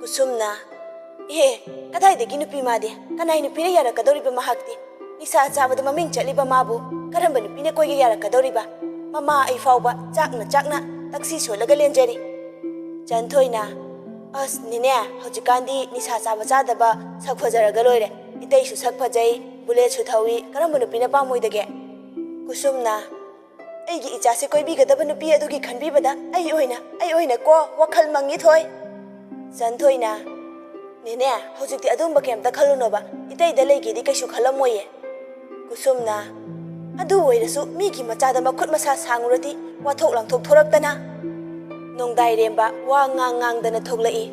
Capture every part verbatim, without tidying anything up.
ꯀꯨꯁꯨꯝꯅ, "ꯏꯍꯦ, ꯀꯗꯥꯏꯗꯒꯤ ꯅꯨꯄꯤ ꯃꯥꯗꯤ? ꯀꯅꯥꯏ ꯅꯨꯄꯤꯅ ꯌꯥꯔꯛꯀꯗꯧꯔꯤꯕ ꯃꯍꯥꯛꯇꯤ? ꯅꯤꯁꯥ ꯆꯥꯕꯗ ꯃꯃꯤꯡ ꯆꯠꯂꯤꯕ ꯃꯥꯕꯨ ꯀꯔꯝꯕ ꯅꯨꯄꯤꯅ ꯀꯣꯏꯒꯦ ꯌꯥꯔꯛꯀꯗꯧꯔꯤꯕ? ꯃꯃꯥ ꯑꯩ ꯐꯥꯎꯕ ꯆꯥꯛꯅ ꯆꯥꯛꯅ ꯇꯛꯁꯤ ꯁꯣꯜꯂꯒ ꯂꯦꯟꯖꯔꯤ꯫" ꯆꯟꯊꯣꯏꯅ, "ꯑꯁ ꯅꯦꯅꯦ, ꯍꯧꯖꯤꯛꯀꯥꯟꯗꯤ ꯅꯤꯁꯥ ꯆꯥꯕ ꯆꯥꯗꯕ ꯁꯛ ꯐꯖꯔꯒ ꯂꯣꯏꯔꯦ꯫ ꯏꯇꯩꯁꯨ ꯁꯛ ꯐꯖꯩ, ꯕꯨꯂꯦꯠꯁꯨ ꯊꯧꯏ, ꯀꯔꯝꯕ ꯅꯨꯄꯤꯅ ꯄꯥꯝꯃꯣꯏꯗꯒꯦ?" ꯀꯨꯁꯨꯝꯅ, "ꯑꯩꯒꯤ ꯏꯆꯥꯁꯦ ꯀꯣꯏꯕꯤꯒꯗꯕ ꯅꯨꯄꯤ ꯑꯗꯨꯒꯤ ꯈꯟꯕꯤꯕꯗ ꯑꯩ ꯑꯣꯏꯅ, ꯑꯩ ꯑꯣꯏꯅ ꯀꯣ ꯋꯥꯈꯜ ꯃꯪꯉꯤ ꯊꯣꯏ꯫" ꯆꯟꯊꯣꯏꯅ, "ꯅꯦꯅꯦ, ꯍꯧꯖꯤꯛꯇꯤ ꯑꯗꯨꯝꯕ ꯀꯩꯝꯇ ꯈꯜꯂꯨꯅꯣꯕ, ꯏꯇꯩꯗ ꯂꯩꯒꯦꯗꯤ ꯀꯩꯁꯨ ꯈꯜꯂꯝꯃꯣꯏꯌꯦ꯫" ꯀꯨꯁꯨꯝꯅ, "ꯑꯗꯨ ꯑꯣꯏꯔꯁꯨ ꯃꯤꯒꯤ ꯃꯆꯥꯗ ꯃꯈꯨꯠ ꯃꯁꯥ ꯁꯥꯡꯉꯨꯔꯗꯤ ꯋꯥꯊꯣꯛ ꯂꯥꯡꯊꯣꯛ ꯊꯣꯔꯛꯇꯅ꯫" ꯅꯣꯡꯗꯥꯏꯔꯦꯝꯕ ꯋꯥ ꯉꯥꯡ ꯉꯥꯡꯗꯅ ꯊꯣꯛꯂꯛꯏ꯫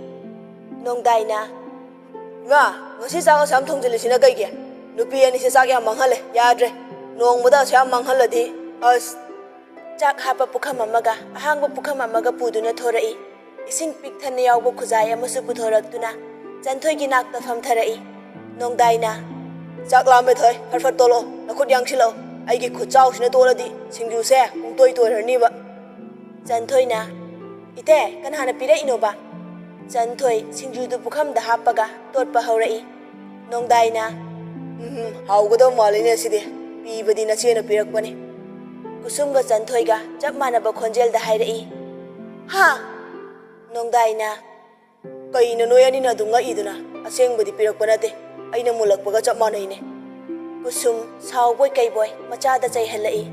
ꯅꯣꯡꯗꯥꯏꯅ, "ꯏꯃꯥ, ꯉꯁꯤ ꯆꯥꯛ ꯑꯁꯨꯌꯥꯝ ꯊꯣꯡꯖꯤꯜꯂꯤꯁꯤꯅ ꯀꯩꯒꯤ? ꯅꯨꯄꯤ ꯑꯅꯤꯁꯦ ꯆꯥꯛ ꯌꯥꯝ ꯃꯥꯡꯍꯜꯂꯦ, ꯌꯥꯗ꯭ꯔꯦ꯫ ꯅꯣꯡꯃꯗ ꯑꯁꯨꯌꯥꯝ ꯃꯥꯡꯍꯜꯂꯗꯤ, ꯑꯁ꯫" ꯆꯥꯛ ꯍꯥꯞꯄ ꯄꯨꯈꯝ ꯑꯃꯒ ꯑꯍꯥꯡꯕ ꯄꯨꯈꯝ ꯑꯃꯒ ꯄꯨꯗꯨꯅ ꯊꯣꯔꯛꯏ꯫ ꯏꯁꯤꯡ ꯄꯤꯛ ꯊꯟꯅ ꯌꯥꯎꯕ ꯈꯨꯖꯥꯏ ꯑꯃꯁꯨ ꯄꯨꯊꯣꯔꯛꯇꯨꯅ ꯆꯟꯊꯣꯏꯒꯤ ꯅꯥꯛꯇ ꯐꯝꯊꯔꯛꯏ꯫ ꯅꯣꯡꯗꯥꯏꯅ, "ꯆꯥꯛ ꯂꯥꯝꯃꯦ ꯊꯣꯏ, ꯐꯠ ꯐꯠ ꯇꯣꯂꯛꯑꯣ, ꯅꯈꯨꯠ ꯌꯥꯡꯁꯤꯜꯂꯛꯑꯣ꯫ ꯑꯩꯒꯤ ꯈꯨꯠ ꯆꯥꯎꯁꯤꯅ ꯇꯣꯂꯗꯤ ꯁꯤꯡꯖꯨꯁꯦ ꯄꯨꯡꯇꯣꯏ ꯇꯣꯏꯔꯅꯤꯕ꯫" ꯆꯟꯊꯣꯏꯅ, "ꯏꯇꯦ, ꯀꯅꯥꯅ ꯄꯤꯔꯛꯏꯅꯣꯕ?" ꯆꯟꯊꯣꯏ ꯁꯤꯡꯖꯨꯗꯨ ꯄꯨꯈꯝꯗ ꯍꯥꯞꯄꯒ ꯇꯣꯠꯄ ꯍꯧꯔꯛꯏ꯫ ꯅꯣꯡꯗꯥꯏꯅ, "ꯎꯝ, ꯍꯥꯎꯒꯗꯕ ꯃꯥꯜꯂꯤꯅꯦ ꯁꯤꯗꯤ꯫ ꯄꯤꯕꯗꯤ ꯅꯆꯦꯅ ꯄꯤꯔꯛꯄꯅꯤ꯫" ꯀꯨꯁꯨꯝꯒ ꯆꯟꯊꯣꯏꯒ ꯆꯞ ꯃꯥꯟꯅꯕ ꯈꯣꯟꯖꯦꯜꯗ ꯍꯥꯏꯔꯛꯏ꯫ "ꯍꯥ?" ꯅꯣꯡꯗꯥꯏꯅ, "ꯀꯩꯅꯣ ꯅꯣꯏ ꯑꯅꯤꯅ ꯑꯗꯨꯝ ꯉꯛꯏꯗꯨꯅ? ꯑꯁꯦꯡꯕꯗꯤ ꯄꯤꯔꯛꯄ ꯅꯠꯇꯦ, ꯑꯩꯅ ꯃꯨꯜꯂꯛꯄꯒ ꯆꯞ ꯃꯥꯟꯅꯩꯅꯦ꯫" ꯀꯨꯁꯨꯝ ꯁꯥꯎꯕꯣꯏ ꯀꯩꯕꯣꯏ ꯃꯆꯥꯗ ꯆꯩꯍꯜꯂꯛꯏ꯫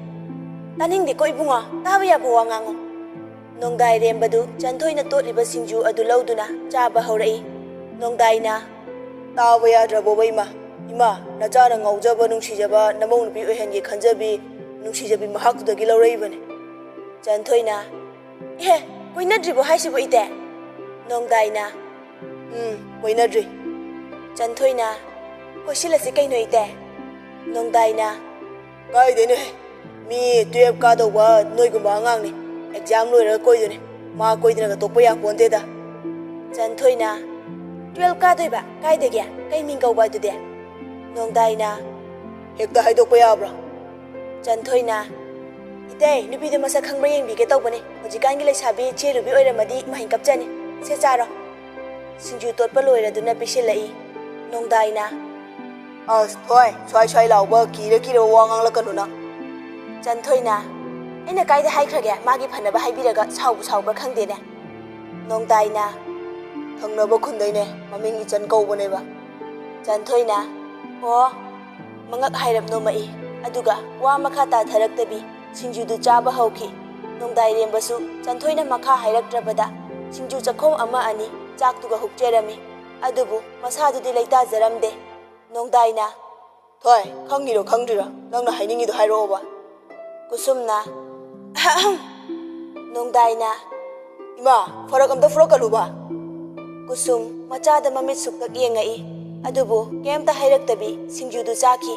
"ꯇꯥꯅꯤꯡꯗꯦꯀꯣ ꯏꯕꯨꯡꯉꯣ, ꯇꯥꯕ ꯌꯥꯕ ꯋꯥ ꯉꯥꯡꯉꯣ꯫" ꯅꯣꯡꯗꯥꯏꯔꯦꯝꯕꯗꯨ ꯆꯟꯊꯣꯏꯅ ꯇꯣꯠꯂꯤꯕ ꯁꯤꯡꯖꯨ ꯑꯗꯨ ꯂꯧꯗꯨꯅ ꯆꯥꯕ ꯍꯧꯔꯛꯏ꯫ ꯅꯣꯡꯗꯥꯏꯅ, "ꯇꯥꯕ ꯌꯥꯗ꯭ꯔꯕꯣꯕ ꯏꯃꯥ? ꯏꯃꯥ, ꯅꯆꯥꯅ ꯉꯥꯎꯖꯕ ꯅꯨꯡꯁꯤꯖꯕ ꯅꯃꯧ ꯅꯨꯄꯤ ꯑꯣꯏꯍꯟꯒꯦ ꯈꯟꯖꯕꯤ ꯅꯨꯡꯁꯤꯖꯕꯤ ꯃꯍꯥꯛꯇꯨꯗꯒꯤ ꯂꯧꯔꯛꯏꯕꯅꯦ꯫" ꯆꯟꯊꯣꯏꯅ, "ꯏꯍꯦ, ꯀꯣꯏꯅꯗ꯭ꯔꯤꯕꯣ ꯍꯥꯏꯁꯤꯕꯣ ꯏꯇꯦ?" ꯅꯣꯡꯗꯥꯏꯅ, "ꯎꯝ, ꯀꯣꯏꯅꯗ꯭ꯔꯤ꯫" ꯆꯟꯊꯣꯏꯅ, "ꯀꯣꯏꯁꯤꯜꯂꯁꯤ ꯀꯩꯅꯣ ꯏꯇꯦ꯫" ꯅꯣꯡꯗꯥꯏꯅ, "ꯀꯥꯏꯗꯩꯅꯣꯍꯦ? ꯃꯤ ꯇꯨꯌꯦꯜꯞ ꯀꯥꯗꯧꯕ ꯅꯣꯏꯒꯨꯝꯕ ꯑꯉꯥꯡꯅꯤ꯫ ꯑꯦꯛꯖꯥꯝ ꯂꯣꯏꯔꯒ ꯀꯣꯏꯗꯨꯅꯦ꯫ ꯃꯥ ꯀꯣꯏꯗꯅꯒ ꯇꯣꯛꯄ ꯌꯥꯄꯣꯟꯇꯦꯗ꯫" ꯆꯟꯊꯣꯏꯅ, "ꯇꯨꯌꯦꯜꯞ ꯀꯥꯗꯣꯏꯕ? ꯀꯥꯏꯗꯒꯤ? ꯀꯩ ꯃꯤꯡ ꯀꯧꯕ ꯑꯗꯨꯗꯤ?" ꯅꯣꯡꯗꯥꯏꯅ, "ꯍꯦꯛꯇ ꯍꯥꯏꯗꯣꯛꯄ ꯌꯥꯕ꯭ꯔꯣ?" ꯆꯟꯊꯣꯏꯅ, "ꯏꯇꯩ, ꯅꯨꯄꯤꯗꯣ ꯃꯁꯛ ꯈꯪꯕ꯭ꯔꯥ ꯌꯦꯡꯕꯤꯒꯦ ꯇꯧꯕꯅꯦ꯫ ꯍꯧꯖꯤꯛꯀꯥꯟꯒꯤ ꯂꯩꯁꯥꯕꯤ ꯆꯦꯜꯂꯨꯕꯤ ꯑꯣꯏꯔꯝꯃꯗꯤ ꯏꯃꯥ ꯍꯦꯟ ꯀꯞꯆꯅꯤ꯫ ꯁꯦ ꯆꯥꯔꯣ꯫" ꯁꯤꯡꯖꯨ ꯇꯣꯠꯄ ꯂꯣꯏꯔꯗꯨꯅ ꯄꯤꯁꯤꯜꯂꯛꯏ꯫ ꯅꯣꯡꯗꯥꯏꯅ, "ꯑꯁ ꯊꯣꯏ, ꯁ꯭ꯋꯥꯏ ꯁ꯭ꯋꯥꯏ ꯂꯥꯎꯕ, ꯀꯤꯔ ꯀꯤꯔꯕ ꯋꯥ ꯉꯥꯡꯂꯛꯀꯅꯨ ꯅꯪ꯫" ꯆꯟꯊꯣꯏꯅ, "ꯑꯩꯅ ꯀꯥꯏꯗ ꯍꯥꯏꯈ꯭ꯔꯒꯦ? ꯃꯥꯒꯤ ꯐꯅꯕ ꯍꯥꯏꯕꯤꯔꯒ ꯁꯥꯎꯕꯨ ꯁꯥꯎꯕ꯭ꯔꯥ ꯈꯪꯗꯦꯅꯦ꯫" ꯅꯣꯡꯗꯥꯏꯅ, "ꯊꯪꯅꯕ ꯈꯨꯟꯗꯩꯅꯦ, ꯃꯃꯤꯡ ꯏꯆꯟ ꯀꯧꯕꯅꯦꯕ꯫" ꯆꯟꯊꯣꯏꯅ, "ꯑꯣ, ꯃꯉꯛ ꯍꯥꯏꯔꯞ ꯅꯣꯝꯃꯛꯏ꯫ ꯑꯗꯨꯒ ꯋꯥ ꯃꯈꯥ ꯇꯥꯊꯔꯛꯇꯕꯤ ꯁꯤꯡꯖꯨꯗꯨ ꯆꯥꯕ ꯍꯧꯈꯤ꯫ ꯅꯣꯡꯗꯥꯏꯔꯦꯝꯕꯁꯨ ꯆꯟꯊꯣꯏꯅ ꯃꯈꯥ ꯍꯥꯏꯔꯛꯇ꯭ꯔꯕꯗ ꯁꯤꯡꯖꯨ ꯆꯈꯣꯝ ꯑꯃ ꯑꯅꯤ ꯆꯥꯛꯇꯨꯒ ꯍꯨꯛꯆꯔꯝꯃꯤ꯫ ꯑꯗꯨꯕꯨ ꯃꯁꯥꯗꯨꯗꯤ ꯂꯩꯇꯥꯖꯔꯝꯗꯦ꯫ ꯅꯣꯡꯗꯥꯏꯅ, "ꯊꯣꯏ, ꯈꯪꯉꯤꯔꯣ ꯈꯪꯗ꯭ꯔꯤꯔꯣ? ꯅꯪꯅ ꯍꯥꯏꯅꯤꯡꯉꯤꯗꯣ ꯍꯥꯏꯔꯛꯑꯣꯕ꯫" ꯀꯨꯁꯨꯝꯅ, "ꯑꯍꯝ꯫" ꯅꯣꯡꯗꯥꯏꯅ, "ꯏꯃꯥ, ꯐꯔꯛ ꯑꯝꯇ ꯐꯨꯔꯛꯀꯅꯨꯕ꯫" ꯀꯨꯁꯨꯝ ꯃꯆꯥꯗ ꯃꯃꯤꯠ ꯁꯨꯛꯇꯛ ꯌꯦꯡꯉꯛꯏ꯫ ꯑꯗꯨꯕꯨ ꯀꯩꯝꯇ ꯍꯥꯏꯔꯛꯇꯕꯤ ꯁꯤꯡꯖꯨꯗꯨ ꯆꯥꯈꯤ꯫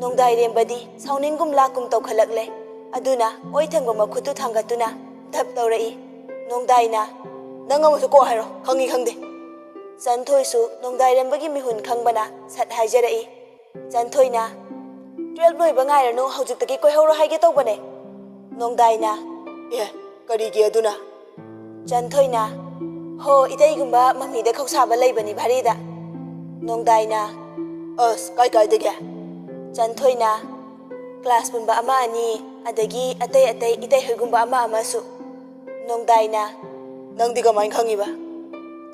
ꯅꯣꯡꯗꯥꯏꯔꯦꯝꯕꯗꯤ ꯁꯥꯎꯅꯤꯡꯒꯨꯝ ꯂꯥꯛꯀꯨꯝ ꯇꯧꯈꯠꯂꯛꯂꯦ꯫ ꯑꯗꯨꯅ ꯑꯣꯏ ꯊꯪꯕ ꯃꯈꯨꯠꯇꯨ ꯊꯥꯡꯒꯠꯇꯨꯅ ꯙꯞ ꯇꯧꯔꯛꯏ꯫ ꯅꯣꯡꯗꯥꯏꯅ, "ꯅꯪ ꯑꯃꯁꯨ ꯀꯣꯛ ꯍꯥꯏꯔꯣ, ꯈꯪꯉꯤ ꯈꯪꯗꯦ꯫" ꯆꯟꯊꯣꯏꯁꯨ ꯅꯣꯡꯗꯥꯏꯔꯦꯝꯕꯒꯤ ꯃꯤꯍꯨꯟ ꯈꯪꯕꯅ ꯁꯠ ꯍꯥꯏꯖꯔꯛꯏ꯫ ꯆꯟꯊꯣꯏꯅ, "ꯇꯨꯌꯦꯜꯞ ꯂꯣꯏꯕ ꯉꯥꯏꯔꯅꯨ, ꯍꯧꯖꯤꯛꯇꯒꯤ ꯀꯣꯏꯍꯧꯔꯣ ꯍꯥꯏꯒꯦ ꯇꯧꯕꯅꯦ꯫" ꯅꯣꯡꯗꯥꯏꯅ, "ꯑꯦ, ꯀꯔꯤꯒꯤ ꯑꯗꯨꯅ?" ꯆꯟꯊꯣꯏꯅ, "ꯍꯣ, ꯏꯇꯩꯒꯨꯝꯕ ꯃꯃꯤꯗ ꯈꯧꯁꯥꯕ ꯂꯩꯕꯅꯤ ꯚꯥꯔꯤꯗ꯫" ꯅꯣꯡꯗꯥꯏꯅ, "ꯑꯁ, ꯀꯥꯏ ꯀꯥꯏꯗꯒꯤ?" ꯆꯟꯊꯣꯏꯅ, "ꯀ꯭ꯂꯥꯁ ꯄꯨꯟꯕ ꯑꯃ ꯑꯅꯤ, ꯑꯗꯒꯤ ꯑꯇꯩ ꯑꯇꯩ ꯏꯇꯩ ꯍꯣꯏꯒꯨꯝꯕ ꯑꯃ ꯑꯃꯁꯨ꯫" ꯅꯣꯡꯗꯥꯏꯅ, "ꯅꯪꯗꯤ ꯀꯃꯥꯏꯅ ꯈꯪꯉꯤꯕ?"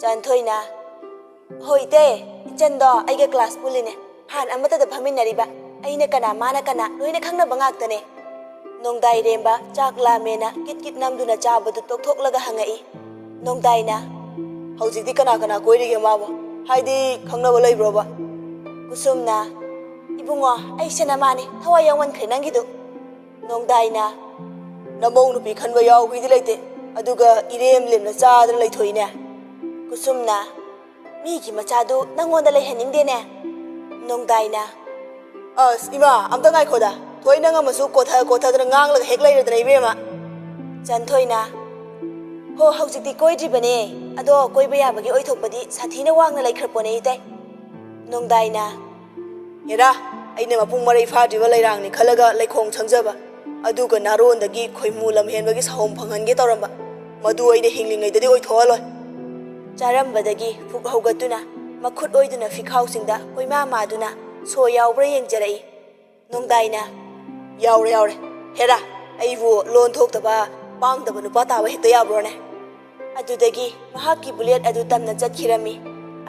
ꯆꯟꯊꯣꯏꯅ, "ꯍꯣꯏ ꯏꯇꯩ, ꯏꯆꯟꯗꯣ ꯑꯩꯒ ꯀ꯭ꯂꯥꯁ ꯄꯨꯜꯂꯤꯅꯦ꯫ ꯍꯥꯟꯅ ꯑꯃꯠꯇꯗ ꯐꯝꯃꯤꯟꯅꯔꯤꯕ꯫ ꯑꯩꯅ ꯀꯅꯥ, ꯃꯥꯅ ꯀꯅꯥ, ꯂꯣꯏꯅ ꯈꯪꯅꯕ ꯉꯥꯛꯇꯅꯦ꯫" ꯅꯣꯡꯗꯥꯏꯔꯦꯝꯕ ꯆꯥꯛ ꯂꯥꯝꯃꯦꯅ ꯀꯤꯠ ꯀꯤꯠ ꯅꯝꯗꯨꯅ ꯆꯥꯕꯗꯨ ꯇꯣꯛꯊꯣꯛꯂꯒ ꯍꯪꯉꯛꯏ꯫ ꯅꯣꯡꯗꯥꯏꯅ, "ꯍꯧꯖꯤꯛꯇꯤ ꯀꯅꯥ ꯀꯅꯥ ꯀꯣꯏꯔꯤꯒꯦ ꯃꯥꯕꯣ? ꯍꯥꯏꯗꯤ ꯈꯪꯅꯕ ꯂꯩꯕ꯭ꯔꯣꯕ?" ꯀꯨꯁꯨꯝꯅ, "ꯏꯕꯨꯡꯉꯣ, ꯑꯩꯁꯦ ꯅꯃꯥꯅꯦ, ꯊꯋꯥꯏ ꯌꯥꯎꯃꯟꯈ꯭ꯔꯦ ꯅꯪꯒꯤꯗꯨ꯫" ꯅꯣꯡꯗꯥꯏꯅ, "ꯅꯃꯧ ꯅꯨꯄꯤ ꯈꯟꯕ ꯌꯥꯎꯈ꯭ꯔꯤꯗꯤ ꯂꯩꯇꯦ, ꯑꯗꯨꯒ ꯏꯔꯦꯝ ꯂꯦꯝꯅ ꯆꯥꯗꯅ ꯂꯩꯊꯣꯛꯏꯅꯦ꯫" ꯀꯨꯁꯨꯝꯅ, "ꯃꯤꯒꯤ ꯃꯆꯥꯗꯨ ꯅꯪꯉꯣꯟꯗ ꯂꯩꯍꯟꯅꯤꯡꯗꯦꯅꯦ꯫" ꯅꯣꯡꯗꯥꯏꯅ, "ꯑꯁ ꯏꯃꯥ, ꯑꯝꯇ ꯉꯥꯏꯈꯣꯗ꯫ ꯊꯣꯏ, ꯅꯪ ꯑꯃꯁꯨ ꯀꯣꯊ ꯀꯣꯊꯗꯅ ꯉꯥꯡꯂꯒ ꯍꯦꯛ ꯂꯩꯔꯗꯅ ꯏꯕꯦꯝꯃ꯫" ꯆꯟꯊꯣꯏꯅ, "ꯍꯣ, ꯍꯧꯖꯤꯛꯇꯤ ꯀꯣꯏꯗ꯭ꯔꯤꯕꯅꯦ꯫ ꯑꯗꯣ ꯀꯣꯏꯕ ꯌꯥꯕꯒꯤ ꯑꯣꯏꯊꯣꯛꯄꯗꯤ ꯁꯥꯊꯤꯅ ꯋꯥꯡꯅ ꯂꯩꯈ꯭ꯔꯄꯣꯠꯅꯦ ꯏꯇꯩ꯫" ꯅꯣꯡꯗꯥꯏꯅ, "ꯍꯦꯔꯥ, ꯑꯩꯅ ꯃꯄꯨꯡ ꯃꯔꯩ ꯐꯥꯗ꯭ꯔꯤꯕ ꯂꯩꯔꯥꯡꯅꯤ ꯈꯜꯂꯒ ꯂꯩꯈꯣꯡ ꯁꯪꯖꯕ, ꯑꯗꯨꯒ ꯅꯥꯔꯣꯟꯗꯒꯤ ꯈꯣꯏꯃꯨ ꯂꯝꯍꯦꯟꯕꯒꯤ ꯁꯥꯍꯣꯝ ꯐꯪꯍꯟꯒꯦ ꯇꯧꯔꯝꯕ, ꯃꯗꯨ ꯑꯩꯅ ꯍꯤꯡꯂꯤꯉꯩꯗꯗꯤ ꯑꯣꯏꯊꯣꯛꯍꯜꯂꯣꯏ꯫" ꯆꯥꯔꯝꯕꯗꯒꯤ ꯐꯨꯛ ꯍꯧꯒꯠꯇꯨꯅ ꯃꯈꯨꯠ ꯑꯣꯏꯗꯨꯅ ꯐꯤꯈꯥꯎꯁꯤꯡꯗ ꯀꯣꯏꯃꯥ ꯃꯥꯗꯨꯅ ꯁꯣ ꯌꯥꯎꯕ꯭ꯔꯥ ꯌꯦꯡꯖꯔꯛꯏ꯫ ꯅꯣꯡꯗꯥꯏꯅ, "ꯌꯥꯎꯔꯦ, ꯌꯥꯎꯔꯦ꯫ ꯍꯦꯔꯥ, ꯑꯩꯕꯨ ꯂꯣꯟ ꯊꯣꯛꯇꯕ, ꯄꯥꯡꯗꯕ ꯅꯨꯄꯥ ꯇꯥꯕ ꯍꯦꯛꯇ ꯌꯥꯕ꯭ꯔꯣꯅꯦ?" ꯑꯗꯨꯗꯒꯤ ꯃꯍꯥꯛꯀꯤ ꯕꯨꯂꯦꯠ ꯑꯗꯨ ꯇꯝꯅ ꯆꯠꯈꯤꯔꯝꯃꯤ꯫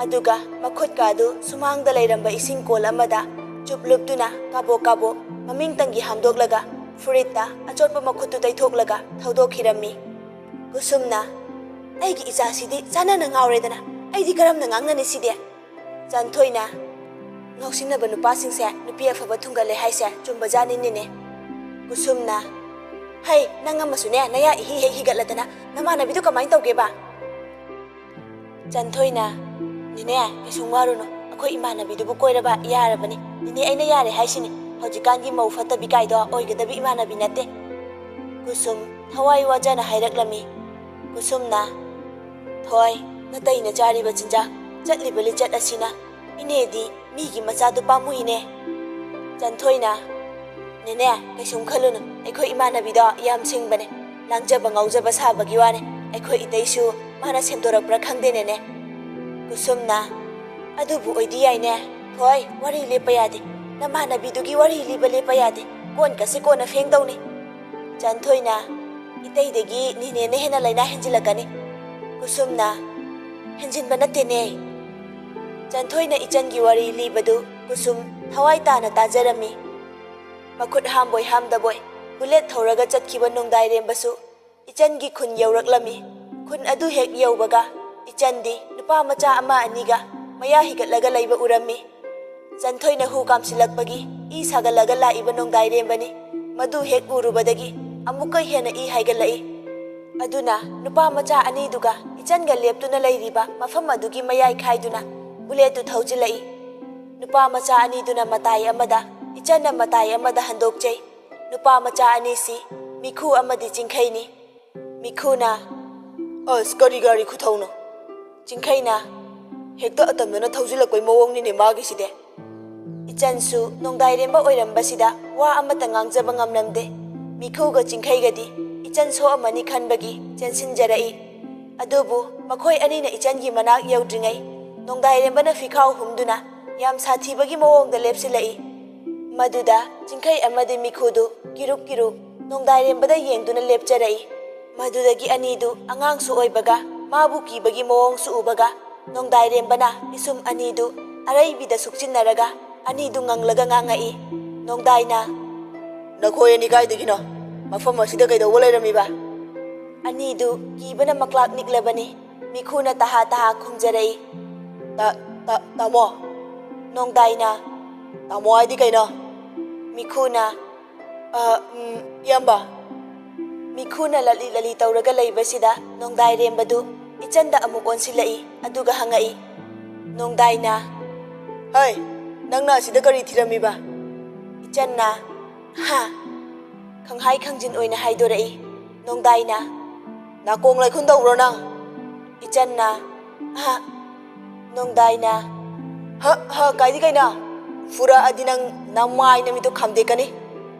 ꯑꯗꯨꯒ ꯃꯈꯨꯠꯀ ꯑꯗꯨ ꯁꯨꯃꯥꯡꯗ ꯂꯩꯔꯝꯕ ꯏꯁꯤꯡ ꯀꯣꯜ ꯑꯃꯗ ꯆꯨꯞ ꯂꯨꯞꯇꯨꯅ ꯀꯥꯕꯣꯛ ꯀꯥꯕꯣꯛ ꯃꯃꯤꯡꯇꯪꯒꯤ ꯍꯥꯝꯗꯣꯛꯂꯒ ꯐꯨꯔꯤꯠꯇ ꯑꯆꯣꯠꯄ ꯃꯈꯨꯠꯇꯨ ꯇꯩꯊꯣꯛꯂꯒ ꯊꯧꯗꯣꯛꯈꯤꯔꯝꯃꯤ꯫ ꯀꯨꯁꯨꯝꯅ, "ꯑꯩꯒꯤ ꯏꯆꯥꯁꯤꯗꯤ ꯆꯥꯟꯅꯅ ꯉꯥꯎꯔꯦꯗꯅ, ꯑꯩꯗꯤ ꯀꯔꯝꯅ ꯉꯥꯡꯅꯅꯤ ꯁꯤꯗꯤ?" ꯆꯟꯊꯣꯏꯅ, "ꯉꯥꯎꯁꯤꯟꯅꯕ ꯅꯨꯄꯥꯁꯤꯡꯁꯦ ꯅꯨꯄꯤ ꯑꯐꯕ ꯊꯨꯡꯒꯜꯂꯦ ꯍꯥꯏꯁꯦ ꯆꯨꯝꯕꯖꯥꯠꯅꯤꯅꯦ꯫" ꯀꯨꯁꯨꯝꯅ, "ꯍꯩ, ꯅꯪ ꯑꯃꯁꯨꯅꯦ ꯅꯌꯥ ꯏꯍꯤ ꯍꯦꯛ ꯍꯤꯒꯠꯂꯗꯅ, ꯅꯃꯥꯟꯅꯕꯤꯗꯨ ꯀꯃꯥꯏꯅ ꯇꯧꯒꯦꯕ?" ꯆꯟꯊꯣꯏꯅ, "ꯅꯦꯅꯦ, ꯀꯩꯁꯨꯝ ꯋꯥꯔꯨꯅꯨ, ꯑꯩꯈꯣꯏ ꯏꯃꯥꯟꯅꯕꯤꯗꯨꯕꯨ ꯀꯣꯏꯔꯕ ꯌꯥꯔꯕꯅꯤ꯫ ꯅꯦꯅꯦ, ꯑꯩꯅ ꯌꯥꯔꯦ ꯍꯥꯏꯁꯤꯅꯤ, ꯍꯧꯖꯤꯛꯀꯥꯟꯒꯤ ꯃꯧ ꯐꯠꯇꯕꯤ ꯀꯥꯏꯗꯣ ꯑꯣꯏꯒꯗꯕꯤ ꯏꯃꯥꯟꯅꯕꯤ ꯅꯠꯇꯦ꯫" ꯀꯨꯁꯨꯝ ꯊꯋꯥꯏ ꯋꯥꯖꯅ ꯍꯥꯏꯔꯛꯂꯝꯃꯤ꯫ ꯀꯨꯁꯨꯝꯅ, "ꯊꯣꯏ, ꯅꯇꯩꯅ ꯆꯥꯔꯤꯕ ꯆꯤꯟꯖꯥꯛ, ꯆꯠꯂꯤꯕ ꯂꯤꯆꯠ ꯑꯁꯤꯅ ꯏꯅꯦꯗꯤ ꯃꯤꯒꯤ ꯃꯆꯥꯗꯨ ꯄꯥꯝꯃꯨꯏꯅꯦ꯫" ꯆꯟꯊꯣꯏꯅ, "ꯅꯦꯅꯦ, ꯀꯩꯁꯨꯝ ꯈꯜꯂꯨꯅꯨ, ꯑꯩꯈꯣꯏ ꯏꯃꯥꯟꯅꯕꯤꯗꯣ ꯌꯥꯝ ꯁꯤꯡꯕꯅꯦ, ꯂꯥꯡꯖꯕ ꯉꯥꯎꯖꯕ ꯁꯥꯕꯒꯤ ꯋꯥꯅꯦ, ꯑꯩꯈꯣꯏ ꯏꯇꯩꯁꯨ ꯃꯥꯅ ꯁꯦꯝꯗꯣꯔꯛꯄ꯭ꯔꯥ ꯈꯪꯗꯦꯅꯦꯅꯦ꯫" ꯀꯨꯁꯨꯝꯅ, "ꯑꯗꯨꯕꯨ ꯑꯣꯏꯗꯤ ꯌꯥꯏꯅꯦ, ꯊꯣꯏ, ꯋꯥꯔꯤ ꯂꯦꯞꯄ ꯌꯥꯗꯦ, ꯅꯃꯥꯟꯅꯕꯤꯗꯨꯒꯤ ꯋꯥꯔꯤ ꯂꯤꯕ ꯂꯦꯞꯄ ꯌꯥꯗꯦ, ꯀꯣꯟꯀꯁꯦ ꯀꯣꯟꯅ ꯐꯦꯡꯗꯧꯅꯤ꯫" ꯆꯟꯊꯣꯏꯅ, "ꯏꯇꯩꯗꯒꯤ ꯅꯦꯅꯦꯅ ꯍꯦꯟꯅ ꯂꯥꯏꯅꯥ ꯍꯦꯟꯖꯤꯜꯂꯛꯀꯅꯤ꯫" ꯀꯨꯁꯨꯝꯅ, "ꯍꯦꯟꯖꯤꯟꯕ ꯅꯠꯇꯦꯅꯦ꯫" ꯆꯟꯊꯣꯏꯅ ꯏꯆꯟꯒꯤ ꯋꯥꯔꯤ ꯂꯤꯕꯗꯨ ꯀꯨꯁꯨꯝ ꯊꯋꯥꯏ ꯇꯥꯅ ꯇꯥꯖꯔꯝꯃꯤ꯫ ꯃꯈꯨꯠ ꯍꯥꯝꯕꯣꯏ ꯍꯥꯝꯗꯕꯣꯏ ꯕꯨꯂꯦꯠ ꯊꯧꯔꯒ ꯆꯠꯈꯤꯕ ꯅꯣꯡꯗꯥꯏꯔꯦꯝꯕꯁꯨ ꯏꯆꯟꯒꯤ ꯈꯨꯟ ꯌꯧꯔꯛꯂꯝꯃꯤ꯫ ꯈꯨꯟ ꯑꯗꯨ ꯍꯦꯛ ꯌꯧꯕꯒ ꯏꯆꯟꯗꯤ ꯅꯨꯄꯥ ꯃꯆꯥ ꯑꯃ ꯑꯅꯤꯒ ꯃꯌꯥ ꯍꯤꯒꯠꯂꯒ ꯂꯩꯕ ꯎꯔꯝꯃꯤ꯫ ꯆꯟꯊꯣꯏꯅ ꯍꯨ ꯀꯥꯝꯁꯤꯜꯂꯛꯄꯒꯤ ꯏ ꯁꯥꯒꯠꯂꯒ ꯂꯥꯛꯏꯕ ꯅꯣꯡꯗꯥꯏꯔꯦꯝꯕꯅꯤ꯫ ꯃꯗꯨ ꯍꯦꯛ ꯎꯔꯨꯕꯗꯒꯤ ꯑꯃꯨꯛꯀ ꯍꯦꯟꯅ ꯏ ꯍꯥꯏꯒꯠꯂꯛꯏ꯫ ꯑꯗꯨꯅ ꯅꯨꯄꯥ ꯃꯆꯥ ꯑꯅꯤꯗꯨꯒ ꯏꯆꯟꯒ ꯂꯦꯞꯇꯨꯅ ꯂꯩꯔꯤꯕ ꯃꯐꯝ ꯑꯗꯨꯒꯤ ꯃꯌꯥꯏ ꯈꯥꯏꯗꯨꯅ ꯕꯨꯂꯦꯠꯇꯨ ꯊꯧꯖꯤꯜꯂꯛꯏ꯫ ꯅꯨꯄꯥ ꯃꯆꯥ ꯑꯅꯤꯗꯨꯅ ꯃꯇꯥꯏ ꯑꯃꯗ, ꯏꯆꯟꯅ ꯃꯇꯥꯏ ꯑꯃꯗ ꯍꯟꯗꯣꯛꯆꯩ꯫ ꯅꯨꯄꯥ ꯃꯆꯥ ꯑꯅꯤꯁꯤ ꯃꯤꯈꯨ ꯑꯃꯗꯤ ꯆꯤꯡꯈꯩꯅꯤ꯫ ꯃꯤꯈꯨꯅ, "ꯑꯁ, ꯀꯔꯤ ꯒꯥꯔꯤ ꯈꯨꯊꯧꯅꯣ?" ꯆꯤꯡꯈꯩꯅ, "ꯍꯦꯛꯇ ꯑꯇꯝꯅꯅ ꯊꯧꯖꯤꯜꯂꯛꯄꯩ ꯃꯑꯣꯡꯅꯤꯅꯦ ꯃꯥꯒꯤꯁꯤꯗꯤ꯫" ꯏꯆꯟꯁꯨ ꯅꯣꯡꯗꯥꯏꯔꯦꯝꯕ ꯑꯣꯏꯔꯝꯕꯁꯤꯗ ꯋꯥ ꯑꯃꯠꯇ ꯉꯥꯡꯖꯕ ꯉꯝꯂꯝꯗꯦ꯫ ꯃꯤꯈꯨꯒ ꯆꯤꯡꯈꯩꯒꯗꯤ ꯏꯆꯟ ꯁꯣꯛꯑꯝꯃꯅꯤ ꯈꯟꯕꯒꯤ ꯆꯦꯟꯁꯤꯟꯖꯔꯛꯏ꯫ ꯑꯗꯨꯕꯨ ꯃꯈꯣꯏ ꯑꯅꯤꯅ ꯏꯆꯟꯒꯤ ꯃꯅꯥꯛ ꯌꯧꯗ꯭ꯔꯤꯉꯩ ꯅꯣꯡꯗꯥꯏꯔꯦꯝꯕꯅ ꯐꯤꯈꯥꯎ ꯍꯨꯝꯗꯨꯅ ꯌꯥꯝ ꯁꯥꯊꯤꯕꯒꯤ ꯃꯑꯣꯡꯗ ꯂꯦꯞꯁꯤꯜꯂꯛꯏ꯫ ꯃꯗꯨꯗ ꯆꯤꯡꯈꯩ ꯑꯃꯗꯤ ꯃꯤꯈꯨꯗꯨ ꯀꯤꯔꯨꯛ ꯀꯤꯔꯨꯛ ꯅꯣꯡꯗꯥꯏꯔꯦꯝꯕꯗ ꯌꯦꯡꯗꯨꯅ ꯂꯦꯞꯆꯔꯛꯏ꯫ ꯃꯗꯨꯗꯒꯤ ꯑꯅꯤꯗꯨ ꯑꯉꯥꯡꯁꯨ ꯑꯣꯏꯕꯒ ꯃꯥꯕꯨ ꯀꯤꯕꯒꯤ ꯃꯑꯣꯡꯁꯨ ꯎꯕꯒ ꯅꯣꯡꯗꯥꯏꯔꯦꯝꯕꯅ ꯄꯤꯁꯨꯝ ꯑꯅꯤꯗꯨ ꯑꯔꯩꯕꯤꯗ ꯁꯨꯛꯆꯤꯟꯅꯔꯒ ꯑꯅꯤꯗꯨ ꯉꯪꯂꯒ ꯉꯥꯡꯉꯛꯏ꯫ ꯅꯣꯡꯗꯥꯏꯅ, "ꯅꯈꯣꯏ ꯑꯅꯤ ꯀꯥꯏꯗꯒꯤꯅꯣ? ꯃꯐꯝ ꯑꯁꯤꯗ ꯀꯩꯗꯧꯕ ꯂꯩꯔꯝꯃꯤꯕ?" ꯑꯅꯤꯗꯨ ꯀꯤꯕꯅ ꯃꯀ꯭ꯂꯥꯛ ꯅꯤꯛꯂꯕꯅꯤ꯫ ꯃꯤꯈꯨꯅ ꯇꯍꯥ ꯇꯍꯥ ꯈꯨꯝꯖꯔꯛꯏ꯫ "ꯇꯥ-, ꯇꯥ-, ꯇꯥꯃꯣ?" ꯅꯣꯡꯗꯥꯏꯅ, "ꯇꯥꯃꯣ ꯍꯥꯏꯗꯤ ꯀꯩꯅꯣ?" ꯃꯤꯈꯨꯅ, "ꯑ, ꯎꯝ, ꯏꯌꯥꯝꯕ꯫" ꯃꯤꯈꯨꯅ ꯂꯠꯂꯤ ꯂꯠꯂꯤ ꯇꯧꯔꯒ ꯂꯩꯕꯁꯤꯗ ꯅꯣꯡꯗꯥꯏꯔꯦꯝꯕꯗꯨ ꯏꯆꯟꯗ ꯑꯃꯨꯛ ꯑꯣꯟꯁꯤꯜꯂꯛꯏ, ꯑꯗꯨꯒ ꯍꯪꯉꯛꯏ꯫ ꯅꯣꯡꯗꯥꯏꯅ, "ꯍꯩ, ꯅꯪꯅ ꯑꯁꯤꯗ ꯀꯔꯤ ꯊꯤꯔꯝꯃꯤꯕ?" ꯏꯆꯟꯅ, "ꯍꯥ?" ꯈꯪꯍꯥꯏ ꯈꯪꯖꯤꯟ ꯑꯣꯏꯅ ꯍꯥꯏꯗꯣꯔꯛꯏ꯫ ꯅꯣꯡꯗꯥꯏꯅ, "ꯅꯥꯀꯣꯡ ꯂꯥꯏꯈꯨꯟ ꯇꯧꯕ꯭ꯔꯣ ꯅꯪ?" ꯏꯆꯟꯅ, "ꯑꯍ꯫" ꯅꯣꯡꯗꯥꯏꯅ, "ꯍ, ꯍ, ꯀꯥꯏꯗꯤ ꯀꯩꯅꯣ? ꯐꯨꯔꯛꯑꯗꯤ ꯅꯪ ꯅꯃꯥꯏ ꯅꯃꯤꯠꯇꯣ ꯈꯥꯝꯗꯦꯛꯀꯅꯤ꯫"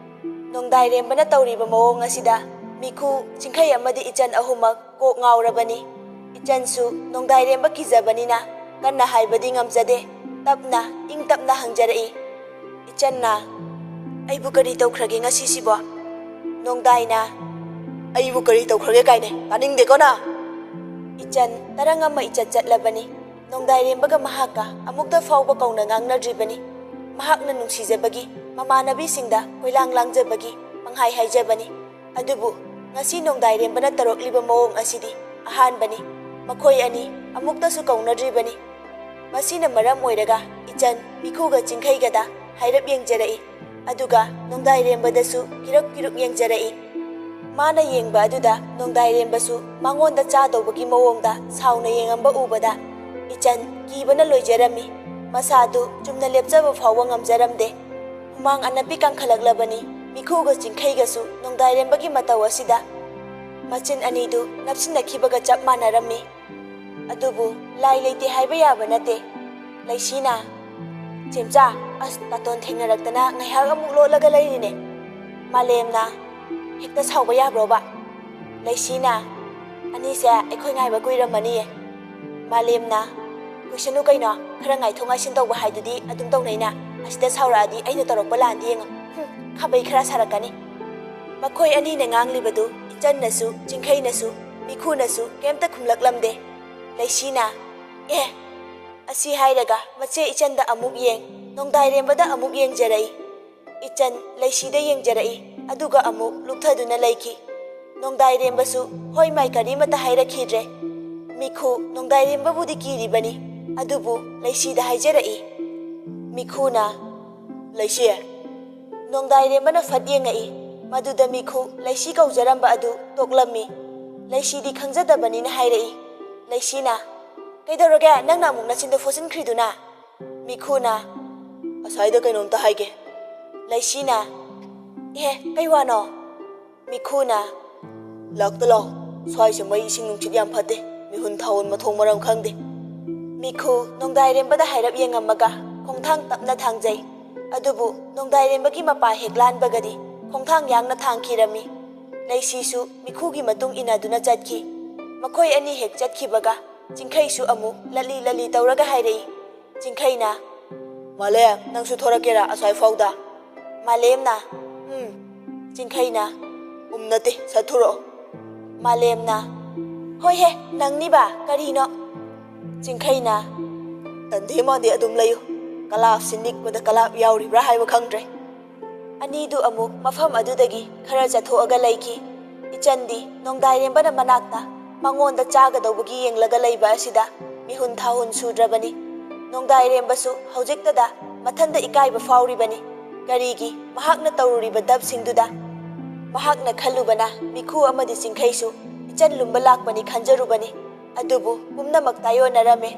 ꯅꯣꯡꯗꯥꯏꯔꯦꯝꯕꯅ ꯇꯧꯔꯤꯕ ꯃꯑꯣꯡ ꯑꯁꯤꯗ ꯃꯤꯈꯨ, ꯆꯤꯡꯈꯩ ꯑꯃꯗꯤ ꯏꯆꯟ ꯑꯍꯨꯝꯃꯛ ꯀꯣꯛ ꯉꯥꯎꯔꯕꯅꯤ꯫ ꯏꯆꯟꯁꯨ ꯅꯣꯡꯗꯥꯏꯔꯦꯝꯕ ꯀꯤꯖꯕꯅꯤꯅ ꯀꯟꯅ ꯍꯥꯏꯕꯗꯤ ꯉꯝꯖꯗꯦ꯫ ꯇꯞꯅ, ꯏꯪ ꯇꯞꯅ ꯍꯪꯖꯔꯛꯏ꯫ ꯏꯆꯟꯅ, "ꯑꯩꯕꯨ ꯀꯔꯤ ꯇꯧꯈ꯭ꯔꯒꯦ ꯉꯁꯤꯁꯤꯕꯣ?" ꯅꯣꯡꯗꯥꯏꯅ, "ꯑꯩꯕꯨ ꯀꯔꯤ ꯇꯧꯈ꯭ꯔꯒꯦ ꯀꯥꯏꯅ ꯇꯥꯅꯤꯡꯗꯦꯀꯣ ꯅꯪ?" ꯏꯆꯟ ꯇꯔꯪ ꯑꯃ ꯏꯆꯠ ꯆꯠꯂꯕꯅꯤ꯫ ꯅꯣꯡꯗꯥꯏꯔꯦꯝꯕꯒ ꯃꯍꯥꯛꯀ ꯑꯃꯨꯛꯇ ꯐꯥꯎꯕ ꯀꯧꯅ ꯉꯥꯡꯅꯗ꯭ꯔꯤꯕꯅꯤ꯫ ꯃꯍꯥꯛꯅ ꯅꯨꯡꯁꯤꯖꯕꯒꯤ, ꯃꯃꯥꯟꯅꯕꯤꯁꯤꯡꯗ ꯀꯣꯏꯂꯥꯡ ꯂꯥꯡꯖꯕꯒꯤ ꯄꯪꯍꯥꯏ ꯍꯥꯏꯖꯕꯅꯤ꯫ ꯑꯗꯨꯕꯨ ꯉꯁꯤ ꯅꯣꯡꯗꯥꯏꯔꯦꯝꯕꯅ ꯇꯧꯔꯛꯂꯤꯕ ꯃꯑꯣꯡ ꯑꯁꯤꯗꯤ ꯑꯍꯥꯟꯕꯅꯤ꯫ ꯃꯈꯣꯏ ꯑꯅꯤ ꯑꯃꯨꯛꯇꯁꯨ ꯀꯧꯅꯗ꯭ꯔꯤꯕꯅꯤ꯫ ꯃꯁꯤꯅ ꯃꯔꯝ ꯑꯣꯏꯔꯒ ꯏꯆꯟ ꯃꯤꯈꯨꯒ ꯆꯤꯡꯈꯩꯒꯗ ꯍꯥꯏꯔꯞ ꯌꯦꯡꯖꯔꯛꯏ꯫ ꯑꯗꯨꯒ ꯅꯣꯡꯗꯥꯏꯔꯦꯝꯕꯗꯁꯨ ꯀꯤꯔꯨꯛ ꯀꯤꯔꯨꯛ ꯌꯦꯡꯖꯔꯛꯏ꯫ ꯃꯥꯅ ꯌꯦꯡꯕ ꯑꯗꯨꯗ ꯅꯣꯡꯗꯥꯏꯔꯦꯝꯕꯁꯨ ꯃꯉꯣꯟꯗ ꯆꯥꯗꯧꯕꯒꯤ ꯃꯑꯣꯡꯗ ꯁꯥꯎꯅ ꯌꯦꯡꯉꯝꯕ ꯎꯕꯗ ꯏꯆꯟ ꯀꯤꯕꯅ ꯂꯣꯏꯖꯔꯝꯃꯤ꯫ ꯃꯁꯥꯗꯨ ꯆꯨꯝꯅ ꯂꯦꯞꯆꯕ ꯐꯥꯎꯕ ꯉꯝꯖꯔꯝꯗꯦ꯫ ꯍꯨꯃꯥꯡ ꯑꯅꯞꯄꯤ ꯀꯥꯡꯈꯠꯂꯛꯂꯕꯅꯤ꯫ ꯃꯤꯈꯨꯒ ꯆꯤꯡꯈꯩꯒꯁꯨ ꯅꯣꯡꯗꯥꯏꯔꯦꯝꯕꯒꯤ ꯃꯇꯧ ꯑꯁꯤꯗ ꯃꯆꯤꯟ ꯑꯅꯤꯗꯨ ꯅꯞꯁꯤꯟꯅꯈꯤꯕꯒ ꯆꯞ ꯃꯥꯟꯅꯔꯝꯃꯤ꯫ ꯑꯗꯨꯕꯨ ꯂꯥꯏ ꯂꯩꯇꯦ ꯍꯥꯏꯕ ꯌꯥꯕ ꯅꯠꯇꯦ꯫ ꯂꯩꯁꯤꯅ, "ꯆꯦꯝꯆꯥ, ꯑꯁ, ꯇꯥꯇꯣꯟ ꯊꯦꯡꯅꯔꯛꯇꯅ ꯉꯥꯏꯍꯥꯛ ꯑꯃꯨꯛ ꯂꯣꯠꯂꯒ ꯂꯩꯔꯤꯅꯦ꯫" ꯃꯥꯂꯦꯝꯅ, "ꯍꯦꯛꯇ ꯁꯥꯎꯕ ꯌꯥꯕ꯭ꯔꯣꯕ?" ꯂꯩꯁꯤꯅ, ꯑꯅꯤꯁꯦ ꯑꯩꯈꯣꯏ ꯉꯥꯏꯕ ꯀꯨꯏꯔꯝꯃꯅꯤꯌꯦ꯫ ꯃꯥꯂꯦꯝꯅ, "ꯀꯨꯏꯁꯅꯨ ꯀꯩꯅꯣ, ꯈꯔ ꯉꯥꯏꯊꯣꯛ ꯉꯥꯏꯁꯤꯟ ꯇꯧꯕ ꯍꯥꯏꯗꯨꯗꯤ ꯑꯗꯨꯝ ꯇꯧꯅꯩꯅ, ꯑꯁꯤꯗ ꯁꯥꯎꯔꯛꯑꯗꯤ ꯑꯩꯅ ꯇꯧꯔꯛꯄ ꯂꯥꯟꯗꯤ ꯌꯦꯡꯉꯣ꯫ ꯍꯨꯝ, ꯈꯥꯕꯩ ꯈꯔ ꯁꯥꯔꯛꯀꯅꯤ꯫" ꯃꯈꯣꯏ ꯑꯅꯤꯅ ꯉꯥꯡꯂꯤꯕꯗꯨ ꯏꯆꯟꯅꯁꯨ, ꯆꯤꯡꯈꯩꯅꯁꯨ, ꯃꯤꯈꯨꯅꯁꯨ ꯀꯩꯝꯇ ꯈꯨꯝꯂꯛꯂꯝꯗꯦ꯫ ꯂꯩꯁꯤꯅ, "ꯑꯦ, ꯑꯁꯤ ꯍꯥꯏꯔꯒ ꯃꯆꯦ ꯏꯆꯟꯗ ꯑꯃꯨꯛ ꯌꯦꯡ, ꯅꯣꯡꯗꯥꯏꯔꯦꯝꯕꯗ ꯑꯃꯨꯛ ꯌꯦꯡꯖꯔꯛꯏ꯫" ꯏꯆꯟ ꯂꯩꯁꯤꯗ ꯌꯦꯡꯖꯔꯛꯏ, ꯑꯗꯨꯒ ꯑꯃꯨꯛ ꯂꯨꯞꯊꯗꯨꯅ ꯂꯩꯈꯤ꯫ ꯅꯣꯡꯗꯥꯏꯔꯦꯝꯕꯁꯨ ꯍꯣꯏ ꯃꯥꯏ ꯀꯔꯤꯃꯠꯇ ꯍꯥꯏꯔꯛꯈꯤꯗ꯭ꯔꯦ꯫ ꯃꯤꯈꯨ ꯅꯣꯡꯗꯥꯏꯔꯦꯝꯕꯕꯨꯗꯤ ꯀꯤꯔꯤꯕꯅꯤ, ꯑꯗꯨꯕꯨ ꯂꯩꯁꯤꯗ ꯍꯥꯏꯖꯔꯛꯏ꯫ ꯃꯤꯈꯨꯅ, "ꯂꯩꯁꯤ꯫" ꯅꯣꯡꯗꯥꯏꯔꯦꯝꯕꯅ ꯐꯠ ꯌꯦꯡꯉꯛꯏ꯫ ꯃꯗꯨꯗ ꯃꯤꯈꯨ ꯂꯩꯁꯤ ꯀꯧꯖꯔꯝꯕ ꯑꯗꯨ ꯇꯣꯛꯂꯝꯃꯤ꯫ ꯂꯩꯁꯤꯗꯤ ꯈꯪꯖꯗꯕꯅꯤꯅ ꯍꯥꯏꯔꯛꯏ꯫ ꯂꯩꯁꯤꯅ, "ꯀꯩꯗꯧꯔꯒꯦ? ꯅꯪꯅ ꯑꯃꯨꯛ ꯅꯆꯤꯟꯗꯣ ꯐꯣꯠꯆꯤꯟꯈ꯭ꯔꯤꯗꯨꯅ?" ꯃꯤꯈꯨꯅ, "ꯑꯁ꯭ꯋꯥꯏꯗ ꯀꯩꯅꯣꯝꯇ ꯍꯥꯏꯒꯦ꯫" ꯂꯩꯁꯤꯅ, "ꯑꯦ, ꯀꯩ ꯋꯥꯅꯣ?" ꯃꯤꯈꯨꯅ, "ꯂꯥꯛꯇ ꯂꯥꯛꯑꯣ, ꯁ꯭ꯋꯥꯏꯁꯦ ꯃꯩ ꯏꯁꯤꯡ ꯅꯨꯡꯁꯤꯠ ꯌꯥꯝ ꯐꯠꯇꯦ, ꯃꯤꯍꯨꯟ ꯊꯥꯍꯨꯟ ꯃꯊꯣꯡ ꯃꯔꯝ ꯈꯪꯗꯦ꯫" ꯃꯤꯈꯨ ꯅꯣꯡꯗꯥꯏꯔꯦꯝꯕꯗ ꯍꯥꯏꯔꯞ ꯌꯦꯡꯉꯝꯃꯒ ꯈꯣꯡꯊꯥꯡ ꯇꯞꯅ ꯊꯥꯡꯖꯩ꯫ ꯑꯗꯨꯕꯨ ꯅꯣꯡꯗꯥꯏꯔꯦꯝꯕꯒꯤ ꯃꯄꯥ ꯍꯦꯛ ꯂꯥꯟꯕꯒꯗꯤ ꯈꯣꯡꯊꯥꯡ ꯌꯥꯡꯅ ꯊꯥꯡꯈꯤꯔꯝꯃꯤ꯫ ꯂꯩꯁꯤꯁꯨ ꯃꯤꯈꯨꯒꯤ ꯃꯇꯨꯡ ꯏꯟꯅꯗꯨꯅ ꯆꯠꯈꯤ꯫ ꯃꯈꯣꯏ ꯑꯅꯤ ꯍꯦꯛ ꯆꯠꯈꯤꯕꯒ ꯆꯤꯡꯈꯩꯁꯨ ꯑꯃꯨꯛ ꯂꯠꯂꯤ ꯂꯠꯂꯤ ꯇꯧꯔꯒ ꯍꯥꯏꯔꯛꯏ꯫ ꯆꯤꯡꯈꯩꯅ, "ꯃꯥꯂꯦꯝ, ꯅꯪꯁꯨ ꯊꯣꯔꯛꯀꯦꯔꯥ ꯑꯁ꯭ꯋꯥꯏ ꯐꯥꯎꯗ?" ꯃꯥꯂꯦꯝꯅ, "ꯎꯝ꯫" ꯆꯤꯡꯈꯩꯅ, "ꯎꯝ ꯅꯠꯇꯦ, ꯁꯠ ꯊꯣꯔꯛꯑꯣ꯫" ꯃꯥꯂꯦꯝꯅ, "ꯍꯣꯏꯍꯦ, ꯅꯪꯅꯤꯕ, ꯀꯔꯤꯅꯣ?" ꯆꯤꯡꯈꯩꯅ, "ꯇꯟꯗꯦ ꯃꯥꯟꯗꯦ ꯑꯗꯨꯝ ꯂꯩꯌꯨ, ꯀꯂꯥꯞꯁꯤ ꯅꯤꯛꯄꯗ ꯀꯂꯥꯞ ꯌꯥꯎꯔꯤꯕ꯭ꯔꯥ ꯍꯥꯏꯕ ꯈꯪꯗ꯭ꯔꯦ꯫" ꯑꯅꯤꯗꯨ ꯑꯃꯨꯛ ꯃꯐꯝ ꯑꯗꯨꯗꯒꯤ ꯈꯔ ꯆꯠꯊꯣꯛꯑꯒ ꯂꯩꯈꯤ꯫ ꯏꯆꯟꯗꯤ ꯅꯣꯡꯗꯥꯏꯔꯦꯝꯕꯅ ꯃꯅꯥꯛꯇ ꯃꯉꯣꯟꯗ ꯆꯥꯒꯗꯧꯕꯒꯤ ꯌꯦꯡꯂꯒ ꯂꯩꯕ ꯑꯁꯤꯗ ꯃꯤꯍꯨꯟ ꯊꯥꯍꯨꯟ ꯁꯨꯗ꯭ꯔꯕꯅꯤ꯫ ꯅꯣꯡꯗꯥꯏꯔꯦꯝꯕꯁꯨ ꯍꯧꯖꯤꯛꯇꯗ ꯃꯊꯟꯗ ꯏꯀꯥꯏꯕ ꯐꯥꯎꯔꯤꯕꯅꯤ꯫ ꯀꯔꯤꯒꯤ ꯃꯍꯥꯛꯅ ꯇꯧꯔꯨꯔꯤꯕ ꯗꯞꯁꯤꯡꯗꯨꯗ? ꯃꯍꯥꯛꯅ ꯈꯜꯂꯨꯕꯅ ꯃꯤꯈꯨ ꯑꯃꯗꯤ ꯆꯤꯡꯈꯩꯁꯨ ꯏꯆꯟ ꯂꯨꯝꯕ ꯂꯥꯛꯄꯅꯤ ꯈꯟꯖꯔꯨꯕꯅꯤ꯫ ꯑꯗꯨꯕꯨ ꯄꯨꯝꯅꯃꯛ ꯇꯥꯏꯑꯣꯟꯅꯔꯝꯃꯦ꯫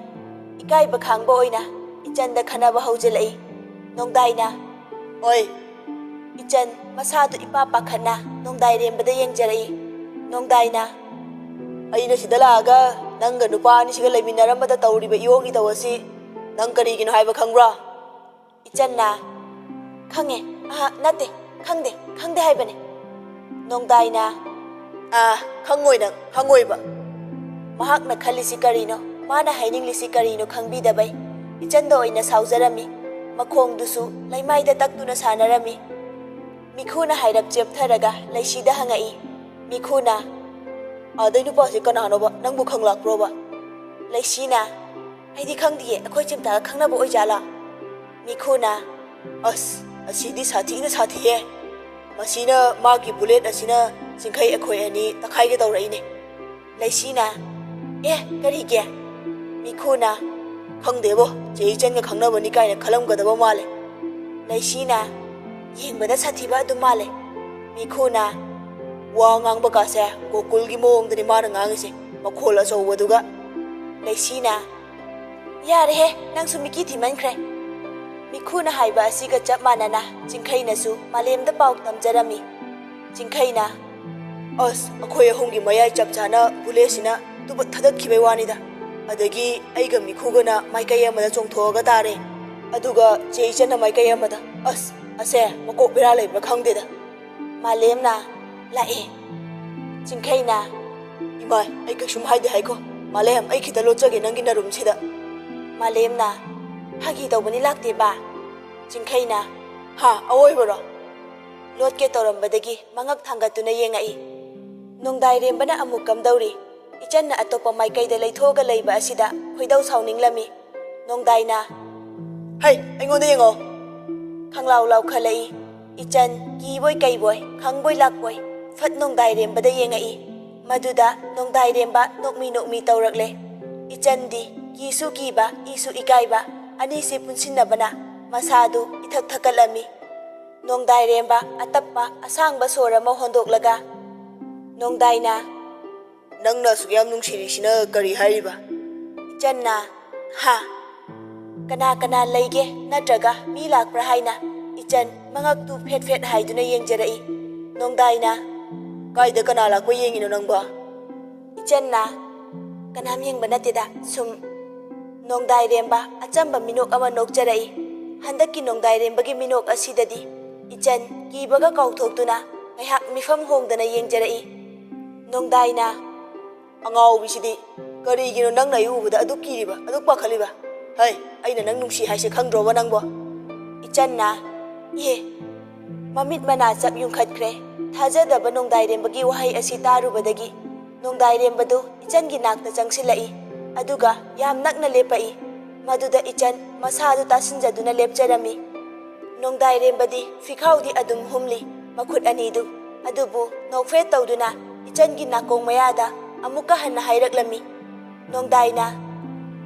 ꯏꯀꯥꯏꯕ ꯈꯥꯡꯕ ꯑꯣꯏꯅ ꯏꯆꯟꯗ ꯈꯟꯅꯕ ꯍꯧꯖꯤꯜꯂꯛꯏ꯫ ꯅꯣꯡꯗꯥꯏꯅ, "ꯑꯣꯏ!" ꯏꯆꯟ ꯃꯁꯥꯗꯨ ꯏꯄꯥ ꯄꯥꯈꯠꯅ ꯅꯣꯡꯗꯥꯏꯔꯦꯝꯕꯗ ꯌꯦꯡꯖꯔꯛꯏ꯫ ꯅꯣꯡꯗꯥꯏꯅ, "ꯑꯩꯅ ꯁꯤꯗ ꯂꯥꯛꯑꯒ ꯅꯪꯒ ꯅꯨꯄꯥ ꯑꯅꯤꯁꯤꯒ ꯂꯩꯃꯤꯟꯅꯔꯝꯕꯗ ꯇꯧꯔꯤꯕ ꯏꯑꯣꯡ ꯏꯇꯧ ꯑꯁꯤ ꯅꯪ ꯀꯔꯤꯒꯤꯅꯣ ꯍꯥꯏꯕ ꯈꯪꯕ꯭ꯔꯥ?" ꯏꯆꯟꯅ, "ꯈꯪꯉꯦ, ꯑꯍ, ꯅꯠꯇꯦ, ꯈꯪꯗꯦ, ꯈꯪꯗꯦ ꯍꯥꯏꯕꯅꯦ꯫" ꯅꯣꯡꯗꯥꯏꯅ, ꯑꯥ, ꯈꯪꯉꯣꯏ ꯅꯪ, ꯈꯪꯉꯣꯏꯕ꯫ ꯃꯍꯥꯛꯅ ꯈꯜꯂꯤꯁꯤ ꯀꯔꯤꯅꯣ, ꯃꯥꯅ ꯍꯥꯏꯅꯤꯡꯂꯤꯁꯤ ꯀꯔꯤꯅꯣ ꯈꯪꯕꯤꯗꯕꯩ ꯏꯆꯟꯗ ꯑꯣꯏꯅ ꯁꯥꯎꯖꯔꯝꯃꯤ꯫ ꯃꯈꯣꯡꯗꯨꯁꯨ ꯂꯩꯃꯥꯏꯗ ꯇꯛꯇꯨꯅ ꯁꯥꯟꯅꯔꯝꯃꯤ꯫ ꯃꯤꯈꯨꯅ ꯍꯥꯏꯔꯞ ꯆꯦꯞꯊꯔꯒ ꯂꯩꯁꯤꯗ ꯍꯪꯉꯛꯏ꯫ ꯃꯤꯈꯨꯅ, "ꯑꯥꯗꯩ ꯅꯨꯄꯥꯁꯤ ꯀꯅꯥꯅꯣꯕ? ꯅꯪꯕꯨ ꯈꯪꯂꯥꯛꯄ꯭ꯔꯣꯕ?" ꯂꯩꯁꯤꯅ, "ꯑꯩꯗꯤ ꯈꯪꯗꯤꯌꯦ, ꯑꯩꯈꯣꯏ ꯆꯤꯝꯇꯥꯒ ꯈꯪꯅꯕ ꯑꯣꯏꯖꯥꯠꯂꯥ?" ꯃꯤꯈꯨꯅ, "ꯑꯁ, ꯑꯁꯤꯗꯤ ꯁꯥꯊꯤꯅ ꯁꯥꯊꯤꯍꯦ꯫ ꯃꯁꯤꯅ, ꯃꯥꯒꯤ ꯕꯨꯂꯦꯠ ꯑꯁꯤꯅ ꯆꯤꯡꯈꯩ ꯑꯩꯈꯣꯏ ꯑꯅꯤ ꯇꯛꯈꯥꯏꯒꯦ ꯇꯧꯔꯛꯏꯅꯦ꯫" ꯂꯩꯁꯤꯅ, "ꯑꯦ, ꯀꯔꯤꯒꯤ?" ꯃꯤꯈꯨꯅ, "ꯈꯪꯗꯦꯕꯣ, ꯆꯦ ꯏꯆꯟꯒ ꯈꯪꯅꯕꯅꯤ ꯀꯥꯏꯅ ꯈꯜꯂꯝꯒꯗꯕ ꯃꯥꯜꯂꯦ꯫" ꯂꯩꯁꯤꯅ, "ꯌꯦꯡꯕꯗ ꯁꯥꯊꯤꯕ ꯑꯗꯨꯝ ꯃꯥꯜꯂꯦ꯫" ꯃꯤꯈꯨꯅ, "ꯋꯥ ꯉꯥꯡꯕ ꯀꯥꯁꯦ ꯒꯣꯀꯨꯜꯒꯤ ꯃꯑꯣꯡꯗꯅꯤ ꯃꯥꯅ ꯉꯥꯡꯉꯤꯁꯦ, ꯃꯈꯣꯜ ꯑꯆꯧꯕꯗꯨꯒ꯫" ꯂꯩꯁꯤꯅ, "ꯌꯥꯔꯦꯍꯦ, ꯅꯪꯁꯨ ꯃꯤꯀꯤ ꯊꯤꯃꯟꯈ꯭ꯔꯦ꯫" ꯃꯤꯈꯨꯅ ꯍꯥꯏꯕ ꯑꯁꯤꯒ ꯆꯞ ꯃꯥꯟꯅꯅ ꯆꯤꯡꯈꯩꯅꯁꯨ ꯃꯥꯂꯦꯝꯗ ꯄꯥꯎ ꯇꯝꯖꯔꯝꯃꯤ꯫ ꯆꯤꯡꯈꯩꯅ, "ꯑꯁ, ꯑꯩꯈꯣꯏ ꯑꯍꯨꯝꯒꯤ ꯃꯌꯥꯏ ꯆꯞ ꯆꯥꯅ ꯕꯨꯂꯦꯠꯁꯤꯅ ꯇꯨꯕꯠ ꯊꯥꯗꯠꯈꯤꯕꯩ ꯋꯥꯅꯤꯗ꯫ ꯑꯗꯒꯤ ꯑꯩꯒ ꯃꯤꯈꯨꯒꯅ ꯃꯥꯏꯀꯩ ꯑꯃꯗ ꯆꯣꯡꯊꯣꯛꯑꯒ ꯇꯥꯔꯦ, ꯑꯗꯨꯒ ꯆꯦ ꯏꯆꯟꯅ ꯃꯥꯏꯀꯩ ꯑꯃꯗ꯫ ꯑꯁ, ꯑꯁꯦ ꯃꯀꯣꯛ ꯕꯦꯔꯥ ꯂꯩꯕ꯭ꯔꯥ ꯈꯪꯗꯦꯗ꯫" ꯃꯥꯂꯦꯝꯅ, "ꯂꯥꯛꯑꯦ꯫" ꯆꯤꯡꯈꯩꯅ, "ꯏꯃꯥꯏ, ꯑꯩ ꯀꯩꯁꯨꯝ ꯍꯥꯏꯗꯦ ꯍꯥꯏꯈꯣ꯫ ꯃꯥꯂꯦꯝ, ꯑꯩ ꯈꯤꯇ ꯂꯣꯠꯆꯒꯦ ꯅꯪꯒꯤ ꯅꯔꯨꯝꯁꯤꯗ꯫" ꯃꯥꯂꯦꯝꯅ, "ꯐꯥꯒꯤ ꯇꯧꯕꯅꯤ, ꯂꯥꯛꯇꯦꯕ꯫" ꯆꯤꯡꯈꯩꯅ, "ꯍꯥ, ꯑꯋꯣꯏꯕꯔꯣ?" ꯂꯣꯠꯀꯦ ꯇꯧꯔꯝꯕꯗꯒꯤ ꯃꯉꯛ ꯊꯥꯡꯒꯠꯇꯨꯅ ꯌꯦꯡꯉꯛꯏ꯫ ꯅꯣꯡꯗꯥꯏꯔꯦꯝꯕꯅ ꯑꯃꯨꯛ ꯀꯝꯗꯧꯔꯤ? ꯏꯆꯟꯅ ꯑꯇꯣꯞꯄ ꯃꯥꯏꯀꯩꯗ ꯂꯩꯊꯣꯛꯑꯒ ꯂꯩꯕ ꯑꯁꯤꯗ ꯈꯣꯏꯗꯧ ꯁꯥꯎꯅꯤꯡꯂꯝꯃꯤ꯫ ꯅꯣꯡꯗꯥꯏꯅ, "ꯍꯩ, ꯑꯩꯉꯣꯟꯗ ꯌꯦꯡꯉꯣ!" ꯈꯪꯂꯥꯎ ꯂꯥꯎꯈꯠꯂꯛꯏ꯫ ꯏꯆꯟ ꯀꯤꯕꯣꯏ ꯀꯩꯕꯣꯏ, ꯈꯪꯕꯣꯏ ꯂꯥꯛꯄꯣꯏ ꯐꯠ ꯅꯣꯡꯗꯥꯏꯔꯦꯝꯕꯗ ꯌꯦꯡꯉꯛꯏ꯫ ꯃꯗꯨꯗ ꯅꯣꯡꯗꯥꯏꯔꯦꯝꯕ ꯅꯣꯛꯃꯤ ꯅꯣꯛꯃꯤ ꯇꯧꯔꯛꯂꯦ꯫ ꯏꯆꯟꯗꯤ ꯀꯤꯁꯨ ꯀꯤꯕ, ꯏꯁꯨ ꯏꯀꯥꯏꯕ, ꯑꯅꯤꯁꯤ ꯄꯨꯟꯁꯤꯟꯅꯕꯅ ꯃꯁꯥꯗꯨ ꯏꯊꯛ ꯊꯛꯀꯠꯂꯝꯃꯤ꯫ ꯅꯣꯡꯗꯥꯏꯔꯦꯝꯕ ꯑꯇꯞꯄ ꯑꯁꯥꯡꯕ ꯁꯣꯔ ꯑꯃ ꯍꯣꯟꯗꯣꯛꯂꯒ, ꯅꯣꯡꯗꯥꯏꯅ, "ꯅꯪꯅ ꯑꯁꯨꯛ ꯌꯥꯝ ꯅꯨꯡꯁꯤꯔꯤꯁꯤꯅ ꯀꯔꯤ ꯍꯥꯏꯔꯤꯕ?" ꯏꯆꯟꯅ, "ꯍꯥ? ꯀꯅꯥ ꯀꯅꯥ ꯂꯩꯒꯦ ꯅꯠꯇ꯭ꯔꯒ ꯃꯤ ꯂꯥꯛꯄ꯭ꯔꯥ?" ꯍꯥꯏꯅ ꯏꯆꯟ ꯃꯉꯛꯇꯨ ꯐꯦꯠ ꯐꯦꯠ ꯍꯥꯏꯗꯨꯅ ꯌꯦꯡꯖꯔꯛꯏ꯫ ꯅꯣꯡꯗꯥꯏꯅ, "ꯀꯥꯏꯗ ꯀꯅꯥ ꯂꯥꯛꯄ ꯌꯦꯡꯉꯤꯅꯣ ꯅꯪꯕꯣ?" ꯏꯆꯟꯅ, "ꯀꯅꯥꯝ ꯌꯦꯡꯕ ꯅꯠꯇꯦꯗ, ꯁꯨꯝ꯫" ꯅꯣꯡꯗꯥꯏꯔꯦꯝꯕ ꯑꯆꯝꯕ ꯃꯤꯅꯣꯛ ꯑꯃ ꯅꯣꯛꯆꯔꯛꯏ꯫ ꯍꯟꯗꯛꯀꯤ ꯅꯣꯡꯗꯥꯏꯔꯦꯝꯕꯒꯤ ꯃꯤꯅꯣꯛ ꯑꯁꯤꯗꯗꯤ ꯏꯆꯟ ꯀꯤꯕꯒ ꯀꯥꯎꯊꯣꯛꯇꯨꯅ ꯉꯥꯏꯍꯥꯛ ꯃꯤꯐꯝ ꯍꯣꯡꯗꯅ ꯌꯦꯡꯖꯔꯛꯏ꯫ ꯅꯣꯡꯗꯥꯏꯅ, "ꯑꯉꯥꯎꯕꯤꯁꯤꯗꯤ, ꯀꯔꯤꯒꯤꯅꯣ ꯅꯪꯅ ꯑꯩ ꯎꯕꯗ ꯑꯗꯨꯛ ꯀꯤꯔꯤꯕ, ꯑꯗꯨꯛ ꯄꯥꯈꯠꯂꯤꯕ? ꯍꯩ, ꯑꯩꯅ ꯅꯪ ꯅꯨꯡꯁꯤ ꯍꯥꯏꯁꯦ ꯈꯪꯗ꯭ꯔꯣꯕ ꯅꯪꯕꯣ?" ꯏꯆꯟꯅ, "ꯏꯍꯦ!" ꯃꯃꯤꯠ ꯃꯅꯥ ꯆꯞ ꯌꯨꯡꯈꯠꯈ꯭ꯔꯦ꯫ ꯊꯥꯖꯗꯕ ꯅꯣꯡꯗꯥꯏꯔꯦꯝꯕꯒꯤ ꯋꯥꯍꯩ ꯑꯁꯤ ꯇꯥꯔꯨꯕꯗꯒꯤ ꯅꯣꯡꯗꯥꯏꯔꯦꯝꯕꯗꯨ ꯏꯆꯟꯒꯤ ꯅꯥꯛꯇ ꯆꯪꯁꯤꯜꯂꯛꯏ, ꯑꯗꯨꯒ ꯌꯥꯝ ꯅꯛꯅ ꯂꯦꯞꯄꯛꯏ꯫ ꯃꯗꯨꯗ ꯏꯆꯟ ꯃꯁꯥꯗꯨ ꯇꯥꯁꯤꯟꯖꯗꯨꯅ ꯂꯦꯞꯆꯔꯝꯃꯤ꯫ ꯅꯣꯡꯗꯥꯏꯔꯦꯝꯕꯗꯤ ꯐꯤꯈꯥꯎꯗꯤ ꯑꯗꯨꯝ ꯍꯨꯝꯂꯤ, ꯃꯈꯨꯠ ꯑꯅꯤꯗꯨ꯫ ꯑꯗꯨꯕꯨ ꯅꯣꯛꯐꯦꯠ ꯇꯧꯗꯨꯅ ꯏꯆꯟꯒꯤ ꯅꯥꯀꯣꯡ ꯃꯌꯥꯗ ꯑꯃꯨꯛꯀ ꯍꯟꯅ ꯍꯥꯏꯔꯛꯂꯝꯃꯤ꯫ ꯅꯣꯡꯗꯥꯏꯅ,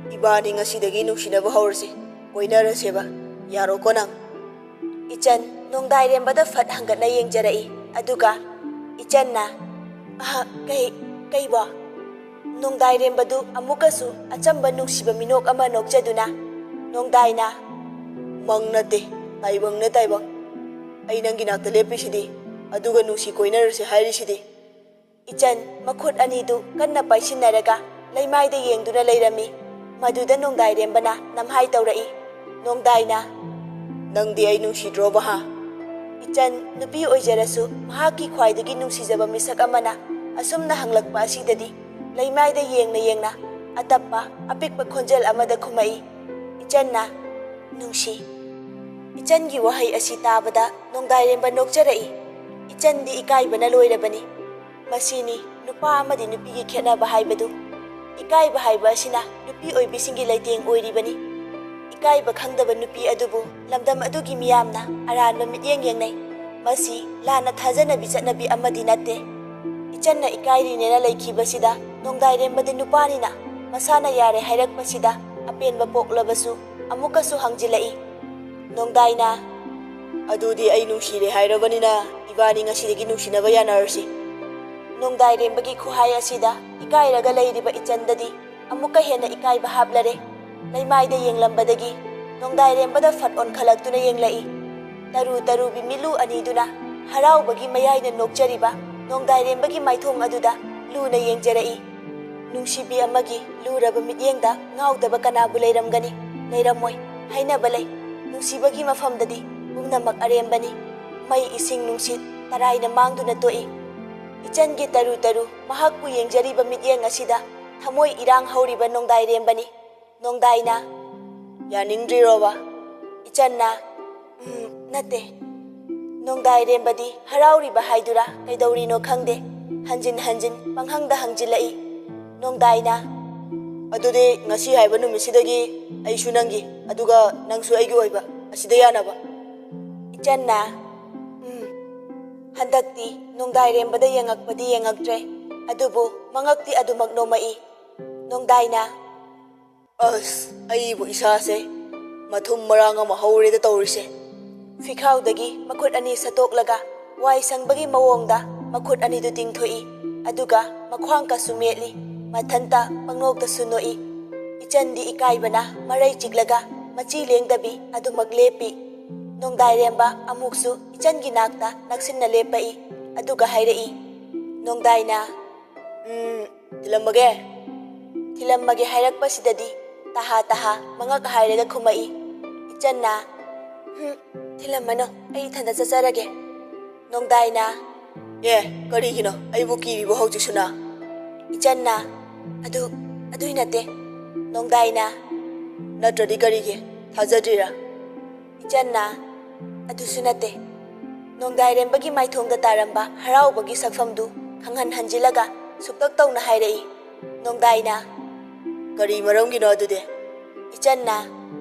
"ꯏꯕꯥꯅꯤ ꯉꯁꯤꯗꯒꯤ ꯅꯨꯡꯁꯤꯅꯕ ꯍꯧꯔꯁꯤ, ꯀꯣꯏꯅꯔꯁꯦꯕ, ꯌꯥꯔꯣꯀꯣ ꯅꯪ?" ꯏꯆꯟ ꯅꯣꯡꯗꯥꯏꯔꯦꯝꯕꯗ ꯐꯠ ꯍꯪꯒꯠꯅ ꯌꯦꯡꯖꯔꯛꯏ, ꯑꯗꯨꯒ ꯏꯆꯟꯅ, "ꯑꯍ, ꯀꯩ, ꯀꯩꯕꯣ?" ꯅꯣꯡꯗꯥꯏꯔꯦꯝꯕꯗꯨ ꯑꯃꯨꯛꯀꯁꯨ ꯑꯆꯝꯕ ꯅꯨꯡꯁꯤꯕ ꯃꯤꯅꯣꯛ ꯑꯃ ꯅꯣꯛꯆꯗꯨꯅ, ꯅꯣꯡꯗꯥꯏꯅ, "ꯃꯪ ꯅꯠꯇꯦ, ꯇꯥꯏꯕꯪꯅꯦ ꯇꯥꯏꯕꯪ꯫ ꯑꯩ ꯅꯪꯒꯤ ꯅꯥꯛꯇ ꯂꯦꯞꯄꯤꯁꯤꯗꯤ, ꯑꯗꯨꯒ ꯅꯨꯡꯁꯤ ꯀꯣꯏꯅꯔꯁꯦ ꯍꯥꯏꯔꯤꯁꯤꯗꯤ꯫" ꯏꯆꯟ ꯃꯈꯨꯠ ꯑꯅꯤꯗꯨ ꯀꯟꯅ ꯄꯥꯏꯁꯤꯟꯅꯔꯒ ꯂꯩꯃꯥꯏꯗ ꯌꯦꯡꯗꯨꯅ ꯂꯩꯔꯝꯃꯤ꯫ ꯃꯗꯨꯗ ꯅꯣꯡꯗꯥꯏꯔꯦꯝꯕꯅ ꯅꯝꯍꯥꯏ ꯇꯧꯔꯛꯏ꯫ ꯅꯣꯡꯗꯥꯏꯅ, "ꯅꯪꯗꯤ ꯑꯩ ꯅꯨꯡꯁꯤꯗ꯭ꯔꯣꯕ ꯍꯥ?" ꯏꯆꯟ ꯅꯨꯄꯤ ꯑꯣꯏꯖꯔꯁꯨ ꯃꯍꯥꯛꯀꯤ ꯈ꯭ꯋꯥꯏꯗꯒꯤ ꯅꯨꯡꯁꯤꯖꯕ ꯃꯤꯁꯛ ꯑꯃꯅ ꯑꯁꯨꯝꯅ ꯍꯪꯂꯛꯄ ꯑꯁꯤꯗꯗꯤ ꯂꯩꯃꯥꯏꯗ ꯌꯦꯡꯅ ꯌꯦꯡꯅ ꯑꯇꯞꯄ ꯑꯄꯤꯛꯄ ꯈꯣꯟꯖꯦꯜ ꯑꯃꯗ ꯈꯨꯝꯃꯛꯏ꯫ ꯏꯆꯟꯅ, "ꯅꯨꯡꯁꯤ꯫" ꯏꯆꯟꯒꯤ ꯋꯥꯍꯩ ꯑꯁꯤ ꯇꯥꯕꯗ ꯅꯣꯡꯗꯥꯏꯔꯦꯝꯕ ꯅꯣꯛꯆꯔꯛꯏ꯫ ꯏꯆꯟꯗꯤ ꯏꯀꯥꯏꯕꯅ ꯂꯣꯏꯔꯕꯅꯤ꯫ ꯃꯁꯤꯅꯤ ꯅꯨꯄꯥ ꯑꯃꯗꯤ ꯅꯨꯄꯤꯒꯤ ꯈꯦꯠꯅꯕ ꯍꯥꯏꯕꯗꯨ꯫ ꯏꯀꯥꯏꯕ ꯍꯥꯏꯕ ꯑꯁꯤꯅ ꯅꯨꯄꯤ ꯑꯣꯏꯕꯤꯁꯤꯡꯒꯤ ꯂꯩꯇꯦꯡ ꯑꯣꯏꯔꯤꯕꯅꯤ꯫ ꯏꯀꯥꯏꯕ ꯈꯪꯗꯕ ꯅꯨꯄꯤ ꯑꯗꯨꯕꯨ ꯂꯝꯗꯝ ꯑꯗꯨꯒꯤ ꯃꯤꯌꯥꯝꯅ ꯑꯔꯥꯟꯕ ꯃꯤꯠꯌꯦꯡ ꯌꯦꯡꯅꯩ꯫ ꯃꯁꯤ ꯂꯥꯟꯅ ꯊꯥꯖꯅꯕꯤ ꯆꯠꯅꯕꯤ ꯑꯃꯗꯤ ꯅꯠꯇꯦ꯫ ꯏꯆꯟꯅ ꯏꯀꯥꯏꯔꯤꯅꯦꯅ ꯂꯩꯈꯤꯕꯁꯤꯗ ꯅꯣꯡꯗꯥꯏꯔꯦꯝꯕꯗꯤ ꯅꯨꯄꯥꯅꯤꯅ ꯃꯁꯥꯅ ꯌꯥꯔꯦ ꯍꯥꯏꯔꯛꯄꯁꯤꯗ ꯑꯄꯦꯟꯕ ꯄꯣꯛꯂꯕꯁꯨ ꯑꯃꯨꯛꯀꯁꯨ ꯍꯪꯖꯤꯜꯂꯛꯏ꯫ ꯅꯣꯡꯗꯥꯏꯅ, "ꯑꯗꯨꯗꯤ ꯑꯩ ꯅꯨꯡꯁꯤꯔꯦ ꯍꯥꯏꯔꯕꯅꯤꯅ ꯏꯕꯥꯅꯤ ꯉꯁꯤꯗꯒꯤ ꯅꯨꯡꯁꯤꯅꯕ ꯌꯥꯅꯔꯁꯤ꯫" ꯅꯣꯡꯗꯥꯏꯔꯦꯝꯕꯒꯤ ꯈꯨꯍꯥꯏ ꯑꯁꯤꯗ ꯏꯀꯥꯏꯔꯒ ꯂꯩꯔꯤꯕ ꯏꯆꯟꯗꯗꯤ ꯑꯃꯨꯛꯀ ꯍꯦꯟꯅ ꯏꯀꯥꯏꯕ ꯍꯥꯞꯂꯔꯦ꯫ ꯂꯩꯃꯥꯏꯗ ꯌꯦꯡꯂꯝꯕꯗꯒꯤ ꯅꯣꯡꯗꯥꯏꯔꯦꯝꯕꯗ ꯐꯠ ꯑꯣꯟꯈꯠꯂꯛꯇꯨꯅ ꯌꯦꯡꯂꯛꯏ꯫ ꯇꯔꯨ ꯇꯔꯨꯕꯤ ꯃꯤꯠꯂꯨ ꯑꯅꯤꯗꯨꯅ ꯍꯔꯥꯎꯕꯒꯤ ꯃꯌꯥꯏꯅ ꯅꯣꯛꯆꯔꯤꯕ ꯅꯣꯡꯗꯥꯏꯔꯦꯝꯕꯒꯤ ꯃꯥꯏꯊꯣꯡ ꯑꯗꯨꯗ ꯂꯨꯅ ꯌꯦꯡꯖꯔꯛꯏ꯫ ꯅꯨꯡꯁꯤꯕꯤ ꯑꯃꯒꯤ ꯂꯨꯔꯕ ꯃꯤꯠꯌꯦꯡꯗ ꯉꯥꯎꯗꯕ ꯀꯅꯥꯕꯨ ꯂꯩꯔꯝꯒꯅꯤ? ꯂꯩꯔꯝꯃꯣꯏ꯫ ꯍꯥꯏꯅꯕ ꯂꯩ, ꯅꯨꯡꯁꯤꯕꯒꯤ ꯃꯐꯝꯗꯗꯤ ꯄꯨꯝꯅꯃꯛ ꯑꯔꯦꯝꯕꯅꯤ꯫ ꯃꯩ, ꯏꯁꯤꯡ, ꯅꯨꯡꯁꯤꯠ ꯇꯔꯥꯏꯅ ꯃꯥꯡꯗꯨꯅ ꯇꯣꯛꯏ꯫ ꯏꯆꯟꯒꯤ ꯇꯔꯨ ꯇꯔꯨ ꯃꯍꯥꯛꯄꯨ ꯌꯦꯡꯖꯔꯤꯕ ꯃꯤꯠꯌꯦꯡ ꯑꯁꯤꯗ ꯊꯃꯣꯏ ꯏꯔꯥꯡ ꯍꯧꯔꯤꯕ ꯅꯣꯡꯗꯥꯏꯔꯦꯝꯕꯅꯤ꯫ ꯅꯣꯡꯗꯥꯏꯅ, "ꯌꯥꯅꯤꯡꯗ꯭ꯔꯤꯔꯣꯕ?" ꯏꯆꯟꯅ, "ꯎꯝ, ꯅꯠꯇꯦ꯫" ꯅꯣꯡꯗꯥꯏꯔꯦꯝꯕꯗꯤ ꯍꯔꯥꯎꯔꯤꯕ ꯍꯥꯏꯗꯨꯔꯥ ꯀꯩꯗꯧꯔꯤꯅꯣ ꯈꯪꯗꯦ, ꯍꯟꯖꯤꯟ ꯍꯟꯖꯤꯟ ꯄꯪꯍꯪꯗ ꯍꯪꯖꯤꯜꯂꯛꯏ꯫ ꯅꯣꯡꯗꯥꯏꯅ, "ꯑꯗꯨꯗꯤ ꯉꯁꯤ ꯍꯥꯏꯕ ꯅꯨꯃꯤꯠꯁꯤꯗꯒꯤ ꯑꯩꯁꯨ ꯅꯪꯒꯤ, ꯑꯗꯨꯒ ꯅꯪꯁꯨ ꯑꯩꯒꯤ ꯑꯣꯏꯕ, ꯑꯁꯤꯗ ꯌꯥꯅꯕ?" ꯏꯆꯟꯅ, "ꯎꯝ꯫" ꯍꯟꯗꯛꯇꯤ ꯅꯣꯡꯗꯥꯏꯔꯦꯝꯕꯗ ꯌꯦꯡꯉꯛꯄꯗꯤ ꯌꯦꯡꯉꯛꯇ꯭ꯔꯦ, ꯑꯗꯨꯕꯨ ꯃꯉꯛꯇꯤ ꯑꯗꯨꯃꯛ ꯅꯣꯝꯃꯛꯏ꯫ ꯅꯣꯡꯗꯥꯏꯅ, "ꯑꯁ, ꯑꯩꯕꯨ ꯏꯁꯥꯁꯦ ꯃꯊꯨꯝ ꯃꯔꯥꯡ ꯑꯃ ꯍꯧꯔꯦꯗ ꯇꯧꯔꯤꯁꯦ꯫" ꯐꯤꯈꯥꯎꯗꯒꯤ ꯃꯈꯨꯠ ꯑꯅꯤ ꯁꯠꯇꯣꯛꯂꯒ ꯋꯥꯏ ꯁꯪꯕꯒꯤ ꯃꯑꯣꯡꯗ ꯃꯈꯨꯠ ꯑꯅꯤꯗꯨ ꯇꯤꯡꯊꯣꯛꯏ, ꯑꯗꯨꯒ ꯃꯈ꯭ꯋꯥꯡ ꯀꯁꯨ ꯃꯦꯠꯂꯤ, ꯃꯊꯟꯇ ꯄꯪꯅꯣꯛꯇꯁꯨ ꯅꯣꯛꯏ꯫ ꯏꯆꯟꯗꯤ ꯏꯀꯥꯏꯕꯅ ꯃꯔꯩ ꯆꯤꯛꯂꯒ ꯃꯆꯤ ꯂꯦꯡꯗꯕꯤ ꯑꯗꯨꯃꯛ ꯂꯦꯞꯄꯤ꯫ ꯅꯣꯡꯗꯥꯏꯔꯦꯝꯕ ꯑꯃꯨꯛꯁꯨ ꯏꯆꯟꯒꯤ ꯅꯥꯛꯇ ꯅꯛꯁꯤꯟꯅ ꯂꯦꯞꯄꯛꯏ, ꯑꯗꯨꯒ ꯍꯥꯏꯔꯛꯏ, ꯅꯣꯡꯗꯥꯏꯅ, "ꯎꯝ, ꯊꯤꯜꯂꯝꯃꯒꯦ꯫" ꯊꯤꯜꯂꯝꯃꯒꯦ ꯍꯥꯏꯔꯛꯄꯁꯤꯗꯗꯤ ꯇꯍꯥ ꯇꯍꯥ ꯃꯉꯛ ꯍꯥꯏꯔꯒ ꯈꯨꯝꯃꯛꯏ꯫ ꯏꯆꯟꯅ, "ꯍꯨꯝ, ꯊꯤꯜꯂꯝꯃꯅꯨ, ꯑꯩ ꯏꯊꯟꯇ ꯆꯠꯆꯔꯒꯦ꯫" ꯅꯣꯡꯗꯥꯏꯅ, "ꯑꯦ, ꯀꯔꯤꯒꯤꯅꯣ ꯑꯩꯕꯨ ꯀꯤꯔꯤꯕꯣ ꯍꯧꯖꯤꯛꯁꯨꯅ?" ꯏꯆꯟꯅ, "ꯑꯗꯨ, ꯑꯗꯨꯏ ꯅꯠꯇꯦ꯫" ꯅꯣꯡꯗꯥꯏꯅ, "ꯅꯠꯇ꯭ꯔꯗꯤ ꯀꯔꯤꯒꯤ? ꯊꯥꯖꯗ꯭ꯔꯤꯔꯥ?" ꯏꯆꯟꯅ, "ꯑꯗꯨꯁꯨ ꯅꯠꯇꯦ꯫" ꯅꯣꯡꯗꯥꯏꯔꯦꯝꯕꯒꯤ ꯃꯥꯏꯊꯣꯡꯗ ꯇꯥꯔꯝꯕ ꯍꯔꯥꯎꯕꯒꯤ ꯁꯛꯐꯝꯗꯨ ꯈꯪꯍꯟ ꯍꯟꯖꯤꯜꯂꯒ ꯁꯨꯛꯇꯛ ꯇꯧꯅ ꯍꯥꯏꯔꯛꯏ꯫ ꯅꯣꯡꯗꯥꯏꯅ, "ꯀꯔꯤ ꯃꯔꯝꯒꯤꯅꯣ ꯑꯗꯨꯗꯤ?" ꯏꯆꯟꯅ,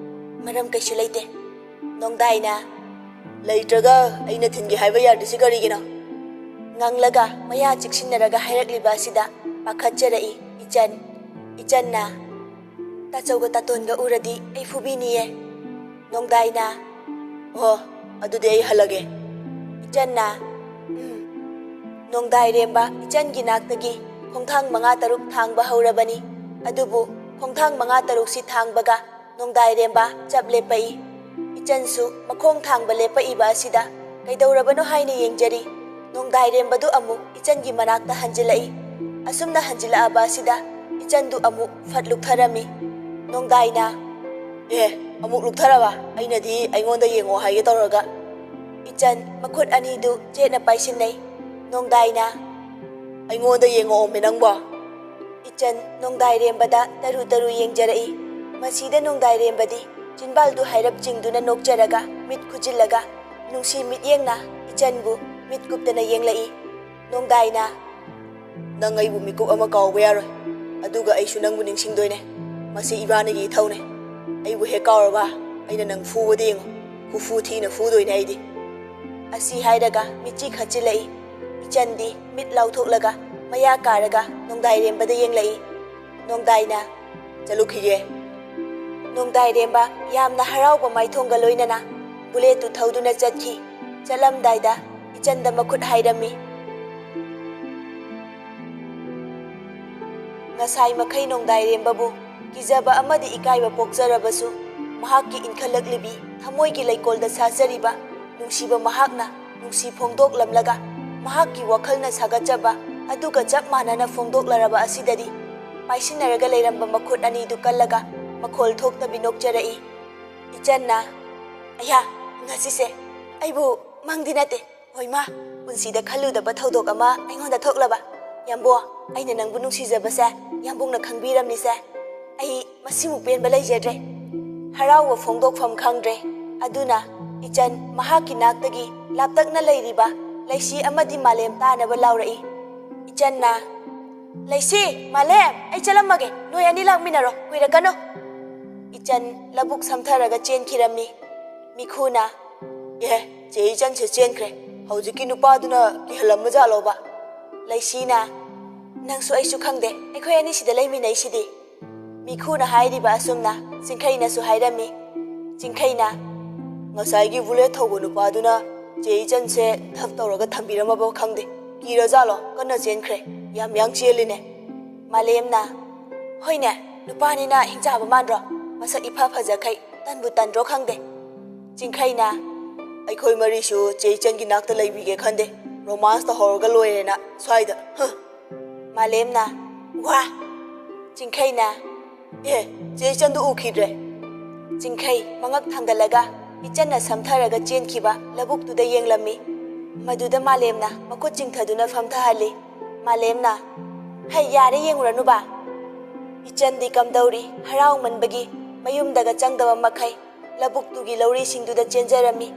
"ꯃꯔꯝ ꯀꯩꯁꯨ ꯂꯩꯇꯦ꯫" ꯅꯣꯡꯗꯥꯏꯅ, "ꯂꯩꯇ꯭ꯔꯒ ꯑꯩꯅ ꯊꯤꯟꯒꯦ ꯍꯥꯏꯕ ꯌꯥꯗ꯭ꯔꯤꯁꯤ ꯀꯔꯤꯒꯤꯅꯣ?" ꯉꯪꯂꯒ ꯃꯌꯥ ꯆꯤꯛꯁꯤꯟꯅꯔꯒ ꯍꯥꯏꯔꯛꯂꯤꯕ ꯑꯁꯤꯗ ꯄꯥꯈꯠꯆꯔꯛꯏ ꯏꯆꯟ꯫ ꯏꯆꯟꯅ, "ꯇꯥꯆꯧꯒ ꯇꯥꯇꯣꯟꯒ ꯎꯔꯗꯤ ꯑꯩ ꯐꯨꯕꯤꯅꯤꯌꯦ꯫" ꯅꯣꯡꯗꯥꯏꯅ, "ꯑꯣ, ꯑꯗꯨꯗꯤ ꯑꯩ ꯍꯜꯂꯒꯦ꯫" ꯏꯆꯟꯅ, "ꯎꯝ꯫" ꯅꯣꯡꯗꯥꯏꯔꯦꯝꯕ ꯏꯆꯟꯒꯤ ꯅꯥꯛꯇꯒꯤ ꯈꯣꯡꯊꯥꯡ ꯃꯉꯥ ꯇꯔꯨꯛ ꯊꯥꯡꯕ ꯍꯧꯔꯕꯅꯤ꯫ ꯑꯗꯨꯕꯨ ꯈꯣꯡꯊꯥꯡ ꯃꯉꯥ ꯇꯔꯨꯛꯁꯤ ꯊꯥꯡꯕꯒ ꯅꯣꯡꯗꯥꯏꯔꯦꯝꯕ ꯆꯞ ꯂꯦꯞꯄꯛꯏ꯫ ꯏꯆꯟꯁꯨ ꯃꯈꯣꯡ ꯊꯥꯡꯕ ꯂꯦꯞꯄꯛꯏꯕ ꯑꯁꯤꯗ ꯀꯩꯗꯧꯔꯕꯅꯣ ꯍꯥꯏꯅ ꯌꯦꯡꯖꯔꯤ꯫ ꯅꯣꯡꯗꯥꯏꯔꯦꯝꯕꯗꯨ ꯑꯃꯨꯛ ꯏꯆꯟꯒꯤ ꯃꯅꯥꯛꯇ ꯍꯟꯖꯤꯜꯂꯛꯏ꯫ ꯑꯁꯨꯝꯅ ꯍꯟꯖꯤꯜꯂꯛꯑꯕ ꯑꯁꯤꯗ ꯏꯆꯟꯗꯨ ꯑꯃꯨꯛ ꯐꯠ ꯂꯨꯞꯊꯔꯝꯃꯤ꯫ ꯅꯣꯡꯗꯥꯏꯅ, "ꯑꯦ, ꯑꯃꯨꯛ ꯂꯨꯞꯊꯔꯕ? ꯑꯩꯅꯗꯤ ꯑꯩꯉꯣꯟꯗ ꯌꯦꯡꯉꯣ ꯍꯥꯏꯒꯦ ꯇꯧꯔꯒ꯫" ꯏꯆꯟ ꯃꯈꯨꯠ ꯑꯅꯤꯗꯨ ꯆꯦꯠꯅ ꯄꯥꯏꯁꯤꯟꯅꯩ꯫ ꯅꯣꯡꯗꯥꯏꯅ, ꯑꯩꯉꯣꯟꯗ ꯌꯦꯡꯉꯛꯑꯣꯃꯦ ꯅꯪꯕꯣ꯫ ꯏꯆꯟ ꯅꯣꯡꯗꯥꯏꯔꯦꯝꯕꯗ ꯇꯔꯨ ꯇꯔꯨ ꯌꯦꯡꯖꯔꯛꯏ꯫ ꯃꯁꯤꯗ ꯅꯣꯡꯗꯥꯏꯔꯦꯝꯕꯗꯤ ꯆꯤꯟꯕꯥꯜꯗꯨ ꯍꯥꯏꯔꯞ ꯆꯤꯡꯗꯨꯅ ꯅꯣꯛꯆꯔꯒ ꯃꯤꯠ ꯈꯨꯖꯤꯜꯂꯒ ꯅꯨꯡꯁꯤ ꯃꯤꯠꯌꯦꯡꯅ ꯏꯆꯟꯕꯨ ꯃꯤꯠ ꯀꯨꯞꯇꯅ ꯌꯦꯡꯂꯛꯏ꯫ ꯅꯣꯡꯗꯥꯏꯅ, "ꯅꯪ ꯑꯩꯕꯨ ꯃꯤꯀꯨꯞ ꯑꯃ ꯀꯥꯎꯕ ꯌꯥꯔꯣꯏ, ꯑꯗꯨꯒ ꯑꯩꯁꯨ ꯅꯪꯕꯨ ꯅꯤꯡꯁꯤꯡꯗꯣꯏꯅꯦ꯫ ꯃꯁꯤ ꯏꯕꯥꯅꯤꯒꯤ ꯏꯊꯧꯅꯦ꯫ ꯑꯩꯕꯨ ꯍꯦꯛ ꯀꯥꯎꯔꯕ, ꯑꯩꯅ ꯅꯪ ꯐꯨꯕꯗꯤ ꯌꯦꯡꯉꯨ, ꯈꯨꯐꯨ ꯊꯤꯅ ꯐꯨꯗꯣꯏꯅꯦ ꯑꯩꯗꯤ"꯫ ꯑꯁꯤ ꯍꯥꯏꯔꯒ ꯃꯤꯠꯆꯤ ꯈꯠꯆꯤꯜꯂꯛꯏ꯫ ꯏꯆꯟꯗꯤ ꯃꯤꯠ ꯂꯥꯎꯊꯣꯛꯂꯒ ꯃꯌꯥ ꯀꯥꯔꯒ ꯅꯣꯡꯗꯥꯏꯔꯦꯝꯕꯗ ꯌꯦꯡꯂꯛꯏ꯫ ꯅꯣꯡꯗꯥꯏꯅ, "ꯆꯠꯂꯨꯈꯤꯒꯦ"꯫ ꯅꯣꯡꯗꯥꯏꯔꯦꯝꯕ ꯌꯥꯝꯅ ꯍꯔꯥꯎꯕ ꯃꯥꯏꯊꯣꯡꯒ ꯂꯣꯏꯅꯅ ꯕꯨꯂꯦꯠꯇꯨ ꯊꯧꯗꯨꯅ ꯆꯠꯈꯤ꯫ ꯆꯠꯂꯝꯗꯥꯏꯗ ꯏꯆꯟꯗ ꯃꯈꯨꯠ ꯍꯥꯏꯔꯝꯃꯤ꯫ ꯉꯁꯥꯏ ꯃꯈꯩ ꯅꯣꯡꯗꯥꯏꯔꯦꯝꯕꯕꯨ ꯀꯤꯖꯕ ꯑꯃꯗꯤ ꯏꯀꯥꯏꯕ ꯄꯣꯛꯆꯔꯕꯁꯨ, ꯃꯍꯥꯛꯀꯤ ꯏꯟꯈꯠꯂꯛꯂꯤꯕꯤ ꯊꯃꯣꯏꯒꯤ ꯂꯩꯀꯣꯜꯗ ꯁꯥꯖꯔꯤꯕ ꯅꯨꯡꯁꯤꯕ ꯃꯍꯥꯛꯅ ꯅꯨꯡꯁꯤ ꯐꯣꯡꯗꯣꯛꯂꯝꯂꯒ, ꯃꯍꯥꯛꯀꯤ ꯋꯥꯈꯜꯅ ꯁꯥꯒꯠꯆꯕ ꯑꯗꯨꯒ ꯆꯞ ꯃꯥꯟꯅꯅ ꯐꯣꯡꯗꯣꯛꯂꯔꯕ ꯑꯁꯤꯗꯗꯤ, ꯄꯥꯏꯁꯤꯟꯅꯔꯒ ꯂꯩꯔꯝꯕ ꯃꯈꯨꯠ ꯑꯅꯤꯗꯨ ꯀꯜꯂꯒ ꯃꯈꯣꯜ ꯊꯣꯛꯇꯕꯤ ꯅꯣꯛꯆꯔꯛꯏ꯫ ꯏꯆꯟꯅ, "ꯑꯌꯥ, ꯉꯁꯤꯁꯦ ꯑꯩꯕꯨ ꯃꯪꯗꯤ ꯅꯠꯇꯦ, ꯍꯣꯏ ꯃꯥ, ꯄꯨꯟꯁꯤꯗ ꯈꯜꯂꯨꯗꯕ ꯊꯧꯗꯣꯛ ꯑꯃ ꯑꯩꯉꯣꯟꯗ ꯊꯣꯛꯂꯕ꯫ ꯌꯥꯝꯕꯣ, ꯑꯩꯅ ꯅꯪꯕꯨ ꯅꯨꯡꯁꯤꯖꯕꯁꯦ ꯌꯥꯝꯕꯨꯡꯅ ꯈꯪꯕꯤꯔꯝꯂꯤꯁꯦ꯫ ꯑꯩ ꯃꯁꯤꯃꯨꯛ ꯄꯦꯟꯕ ꯂꯩꯖꯗ꯭ꯔꯦ"꯫ ꯍꯔꯥꯎꯕ ꯐꯣꯡꯗꯣꯛꯐꯝ ꯈꯪꯗ꯭ꯔꯦ꯫ ꯑꯗꯨꯅ ꯏꯆꯟ ꯃꯍꯥꯛꯀꯤ ꯅꯥꯛꯇꯒꯤ ꯂꯥꯞꯇꯛꯅ ꯂꯩꯔꯤꯕ ꯂꯩꯁꯤ ꯑꯃꯗꯤ ꯃꯥꯂꯦꯝ ꯇꯥꯅꯕ ꯂꯥꯎꯔꯛꯏ꯫ ꯏꯆꯟꯅ, "ꯂꯩꯁꯤ, ꯃꯥꯂꯦꯝ, ꯑꯩ ꯆꯠꯂꯝꯃꯒꯦ, ꯅꯣꯏ ꯑꯅꯤ ꯂꯥꯛꯃꯤꯟꯅꯔꯣ, ꯀꯨꯏꯔꯛꯀꯅꯨ"꯫ ꯏꯆꯟ ꯂꯧꯕꯨꯛ ꯁꯝꯊꯔꯒ ꯆꯦꯟꯈꯤꯔꯝꯃꯤ꯫ ꯃꯤꯈꯨꯅ, "ꯑꯦ, ꯆꯦ ꯏꯆꯟꯁꯦ ꯆꯦꯟꯈ꯭ꯔꯦ, ꯍꯧꯖꯤꯛꯀꯤ ꯅꯨꯄꯥꯗꯨꯅ ꯀꯤꯍꯜꯂꯝꯃꯖꯥꯠꯂꯣꯕ?" ꯂꯩꯁꯤꯅ, "ꯅꯪꯁꯨ ꯑꯩꯁꯨ ꯈꯪꯗꯦ, ꯑꯩꯈꯣꯏ ꯑꯅꯤ ꯁꯤꯗ ꯂꯩꯃꯤꯟꯅꯩꯁꯤꯗꯤ"꯫ ꯃꯤꯈꯨꯅ ꯍꯥꯏꯔꯤꯕ ꯑꯁꯨꯝꯅ ꯆꯤꯡꯈꯩꯅꯁꯨ ꯍꯥꯏꯔꯝꯃꯤ꯫ ꯆꯤꯡꯈꯩꯅ, "ꯉꯁꯥꯏꯒꯤ ꯕꯨꯂꯦꯠ ꯊꯧꯕ ꯅꯨꯄꯥꯗꯨꯅ ꯆꯦ ꯏꯆꯟꯁꯦ ꯙꯞ ꯇꯧꯔꯒ ꯊꯝꯕꯤꯔꯝꯃꯕ ꯈꯪꯗꯦ, ꯀꯤꯔꯖꯥꯠꯂꯣ, ꯀꯟꯅ ꯆꯦꯟꯈ꯭ꯔꯦ, ꯌꯥꯝ ꯌꯥꯡ ꯆꯦꯜꯂꯤꯅꯦ"꯫ ꯃꯥꯂꯦꯝꯅ, "ꯍꯣꯏꯅꯦ, ꯅꯨꯄꯥꯅꯤꯅ ꯍꯤꯡꯆꯥꯕ ꯃꯥꯟꯗ꯭ꯔꯣ? ꯃꯁꯛ ꯏꯐ ꯐꯖꯈꯩ, ꯇꯟꯕꯨ ꯇꯟꯗ꯭ꯔꯣ ꯈꯪꯗꯦ"꯫ ꯆꯤꯡꯈꯩꯅ, "ꯑꯩꯈꯣꯏ ꯃꯔꯤꯁꯨ ꯆꯦ ꯏꯆꯟꯒꯤ ꯅꯥꯛꯇ ꯂꯩꯕꯤꯒꯦ ꯈꯟꯗꯦ, ꯔꯣꯃꯥꯟꯁ ꯇꯧꯍꯧꯔꯒ ꯂꯣꯏꯔꯦꯅ ꯁ꯭ꯋꯥꯏꯗ, ꯍ"꯫ ꯃꯥꯂꯦꯝꯅ, "ꯋꯥ!" ꯆꯤꯡꯈꯩꯅ, "ꯑꯦ, ꯆꯦ ꯏꯆꯟꯗꯨ ꯎꯈꯤꯗ꯭ꯔꯦ"꯫ ꯆꯤꯡꯈꯩ ꯃꯉꯛ ꯊꯥꯡꯒꯠꯂꯒ ꯏꯆꯟꯅ ꯁꯝꯊꯔꯒ ꯆꯦꯟꯈꯤꯕ ꯂꯧꯕꯨꯛꯇꯨꯗ ꯌꯦꯡꯂꯝꯃꯤ꯫ ꯃꯗꯨꯗ ꯃꯥꯂꯦꯝꯅ ꯃꯈꯨꯠ ꯆꯤꯡꯊꯗꯨꯅ ꯐꯝꯊꯍꯜꯂꯤ꯫ ꯃꯥꯂꯦꯝꯅ, "ꯍꯩ, ꯌꯥꯔꯦ, ꯌꯦꯡꯉꯨꯔꯅꯨꯕ꯫" ꯏꯆꯟꯗꯤ ꯀꯝꯗꯧꯔꯤ, ꯍꯔꯥꯎꯃꯟꯕꯒꯤ ꯃꯌꯨꯝꯗꯒ ꯆꯪꯗꯕ ꯃꯈꯩ ꯂꯧꯕꯨꯛꯇꯨꯒꯤ ꯂꯧꯔꯤꯁꯤꯡꯗꯨꯗ ꯆꯦꯟꯖꯔꯝꯃꯤ꯫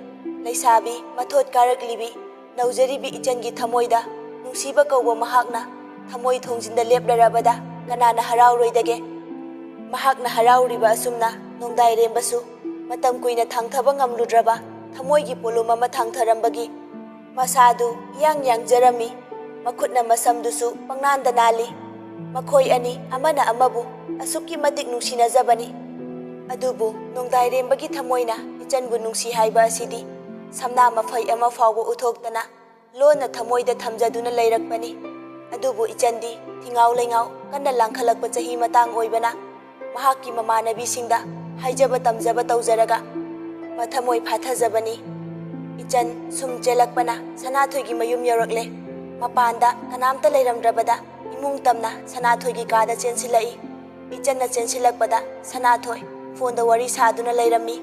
ꯂꯩꯁꯥꯕꯤ ꯃꯊꯣꯠ ꯀꯥꯔꯛꯂꯤꯕꯤ, ꯅꯧꯖꯔꯤꯕꯤ ꯏꯆꯟꯒꯤ ꯊꯃꯣꯏꯗ ꯅꯨꯡꯁꯤꯕ ꯀꯧꯕ ꯃꯍꯥꯛꯅ ꯊꯃꯣꯏ ꯊꯣꯡꯖꯤꯟꯗ ꯂꯦꯞꯂꯔꯕꯗ ꯀꯅꯥꯅ ꯍꯔꯥꯎꯔꯣꯏꯗꯒꯦ? ꯃꯍꯥꯛꯅ ꯍꯔꯥꯎꯔꯤꯕ ꯑꯁꯨꯝꯅ ꯅꯣꯡꯗꯥꯏꯔꯦꯝꯕꯁꯨ ꯃꯇꯝ ꯀꯨꯏꯅ ꯊꯥꯡꯊꯕ ꯉꯝꯂꯨꯗ꯭ꯔꯕ ꯊꯃꯣꯏꯒꯤ ꯄꯣꯠꯂꯨꯝ ꯑꯃ ꯊꯥꯡꯊꯔꯝꯕꯒꯤ ꯃꯁꯥꯗꯨ ꯏꯌꯥꯡ ꯌꯥꯡꯖꯔꯝꯃꯤ꯫ ꯃꯈꯨꯠꯅ ꯃꯁꯝꯗꯨꯁꯨ ꯄꯪꯅꯥꯟꯗ ꯅꯥꯜꯂꯤ꯫ ꯃꯈꯣꯏ ꯑꯅꯤ ꯑꯃꯅ ꯑꯃꯕꯨ ꯑꯁꯨꯛꯀꯤ ꯃꯇꯤꯛ ꯅꯨꯡꯁꯤꯅꯖꯕꯅꯤ꯫ ꯑꯗꯨꯕꯨ ꯅꯣꯡꯗꯥꯏꯔꯦꯝꯕꯒꯤ ꯊꯃꯣꯏꯅ ꯏꯆꯟꯕꯨ ꯅꯨꯡꯁꯤ ꯍꯥꯏꯕ ꯑꯁꯤꯗꯤ ꯁꯝꯅꯥ ꯃꯐꯩ ꯑꯃ ꯐꯥꯎꯕ ꯎꯠꯊꯣꯛꯇꯅ ꯂꯣꯟꯅ ꯊꯃꯣꯏꯗ ꯊꯝꯖꯗꯨꯅ ꯂꯩꯔꯛꯄꯅꯤ꯫ ꯑꯗꯨꯕꯨ ꯏꯆꯟꯗꯤ ꯊꯤꯉꯥꯎ ꯂꯩꯉꯥꯎ ꯀꯟꯅ ꯂꯥꯡꯈꯠꯂꯛꯄ ꯆꯍꯤ ꯃꯇꯥꯡ ꯑꯣꯏꯕꯅ ꯃꯍꯥꯛꯀꯤ ꯃꯃꯥꯟꯅꯕꯤꯁꯤꯡꯗ ꯍꯥꯏꯖꯕ ꯇꯝꯖꯕ ꯇꯧꯖꯔꯒ ꯃꯊꯃꯣꯏ ꯐꯥꯊꯖꯕꯅꯤ꯫ ꯏꯆꯟ ꯁꯨꯝ ꯆꯦꯜꯂꯛꯄꯅ ꯁꯅꯥꯊꯣꯏꯒꯤ ꯃꯌꯨꯝ ꯌꯧꯔꯛꯂꯦ꯫ ꯃꯄꯥꯟꯗ ꯀꯅꯥꯝꯇ ꯂꯩꯔꯝꯗ꯭ꯔꯕꯗ ꯏꯃꯨꯡ ꯇꯝꯅ ꯁꯅꯥꯊꯣꯏꯒꯤ ꯀꯥꯗ ꯆꯦꯟꯁꯤꯜꯂꯛꯏ꯫ ꯏꯆꯟꯅ ꯆꯦꯟꯁꯤꯜꯂꯛꯄꯗ ꯁꯅꯥꯊꯣꯏ ꯐꯣꯟꯗ ꯋꯥꯔꯤ ꯁꯥꯗꯨꯅ ꯂꯩꯔꯝꯃꯤ꯫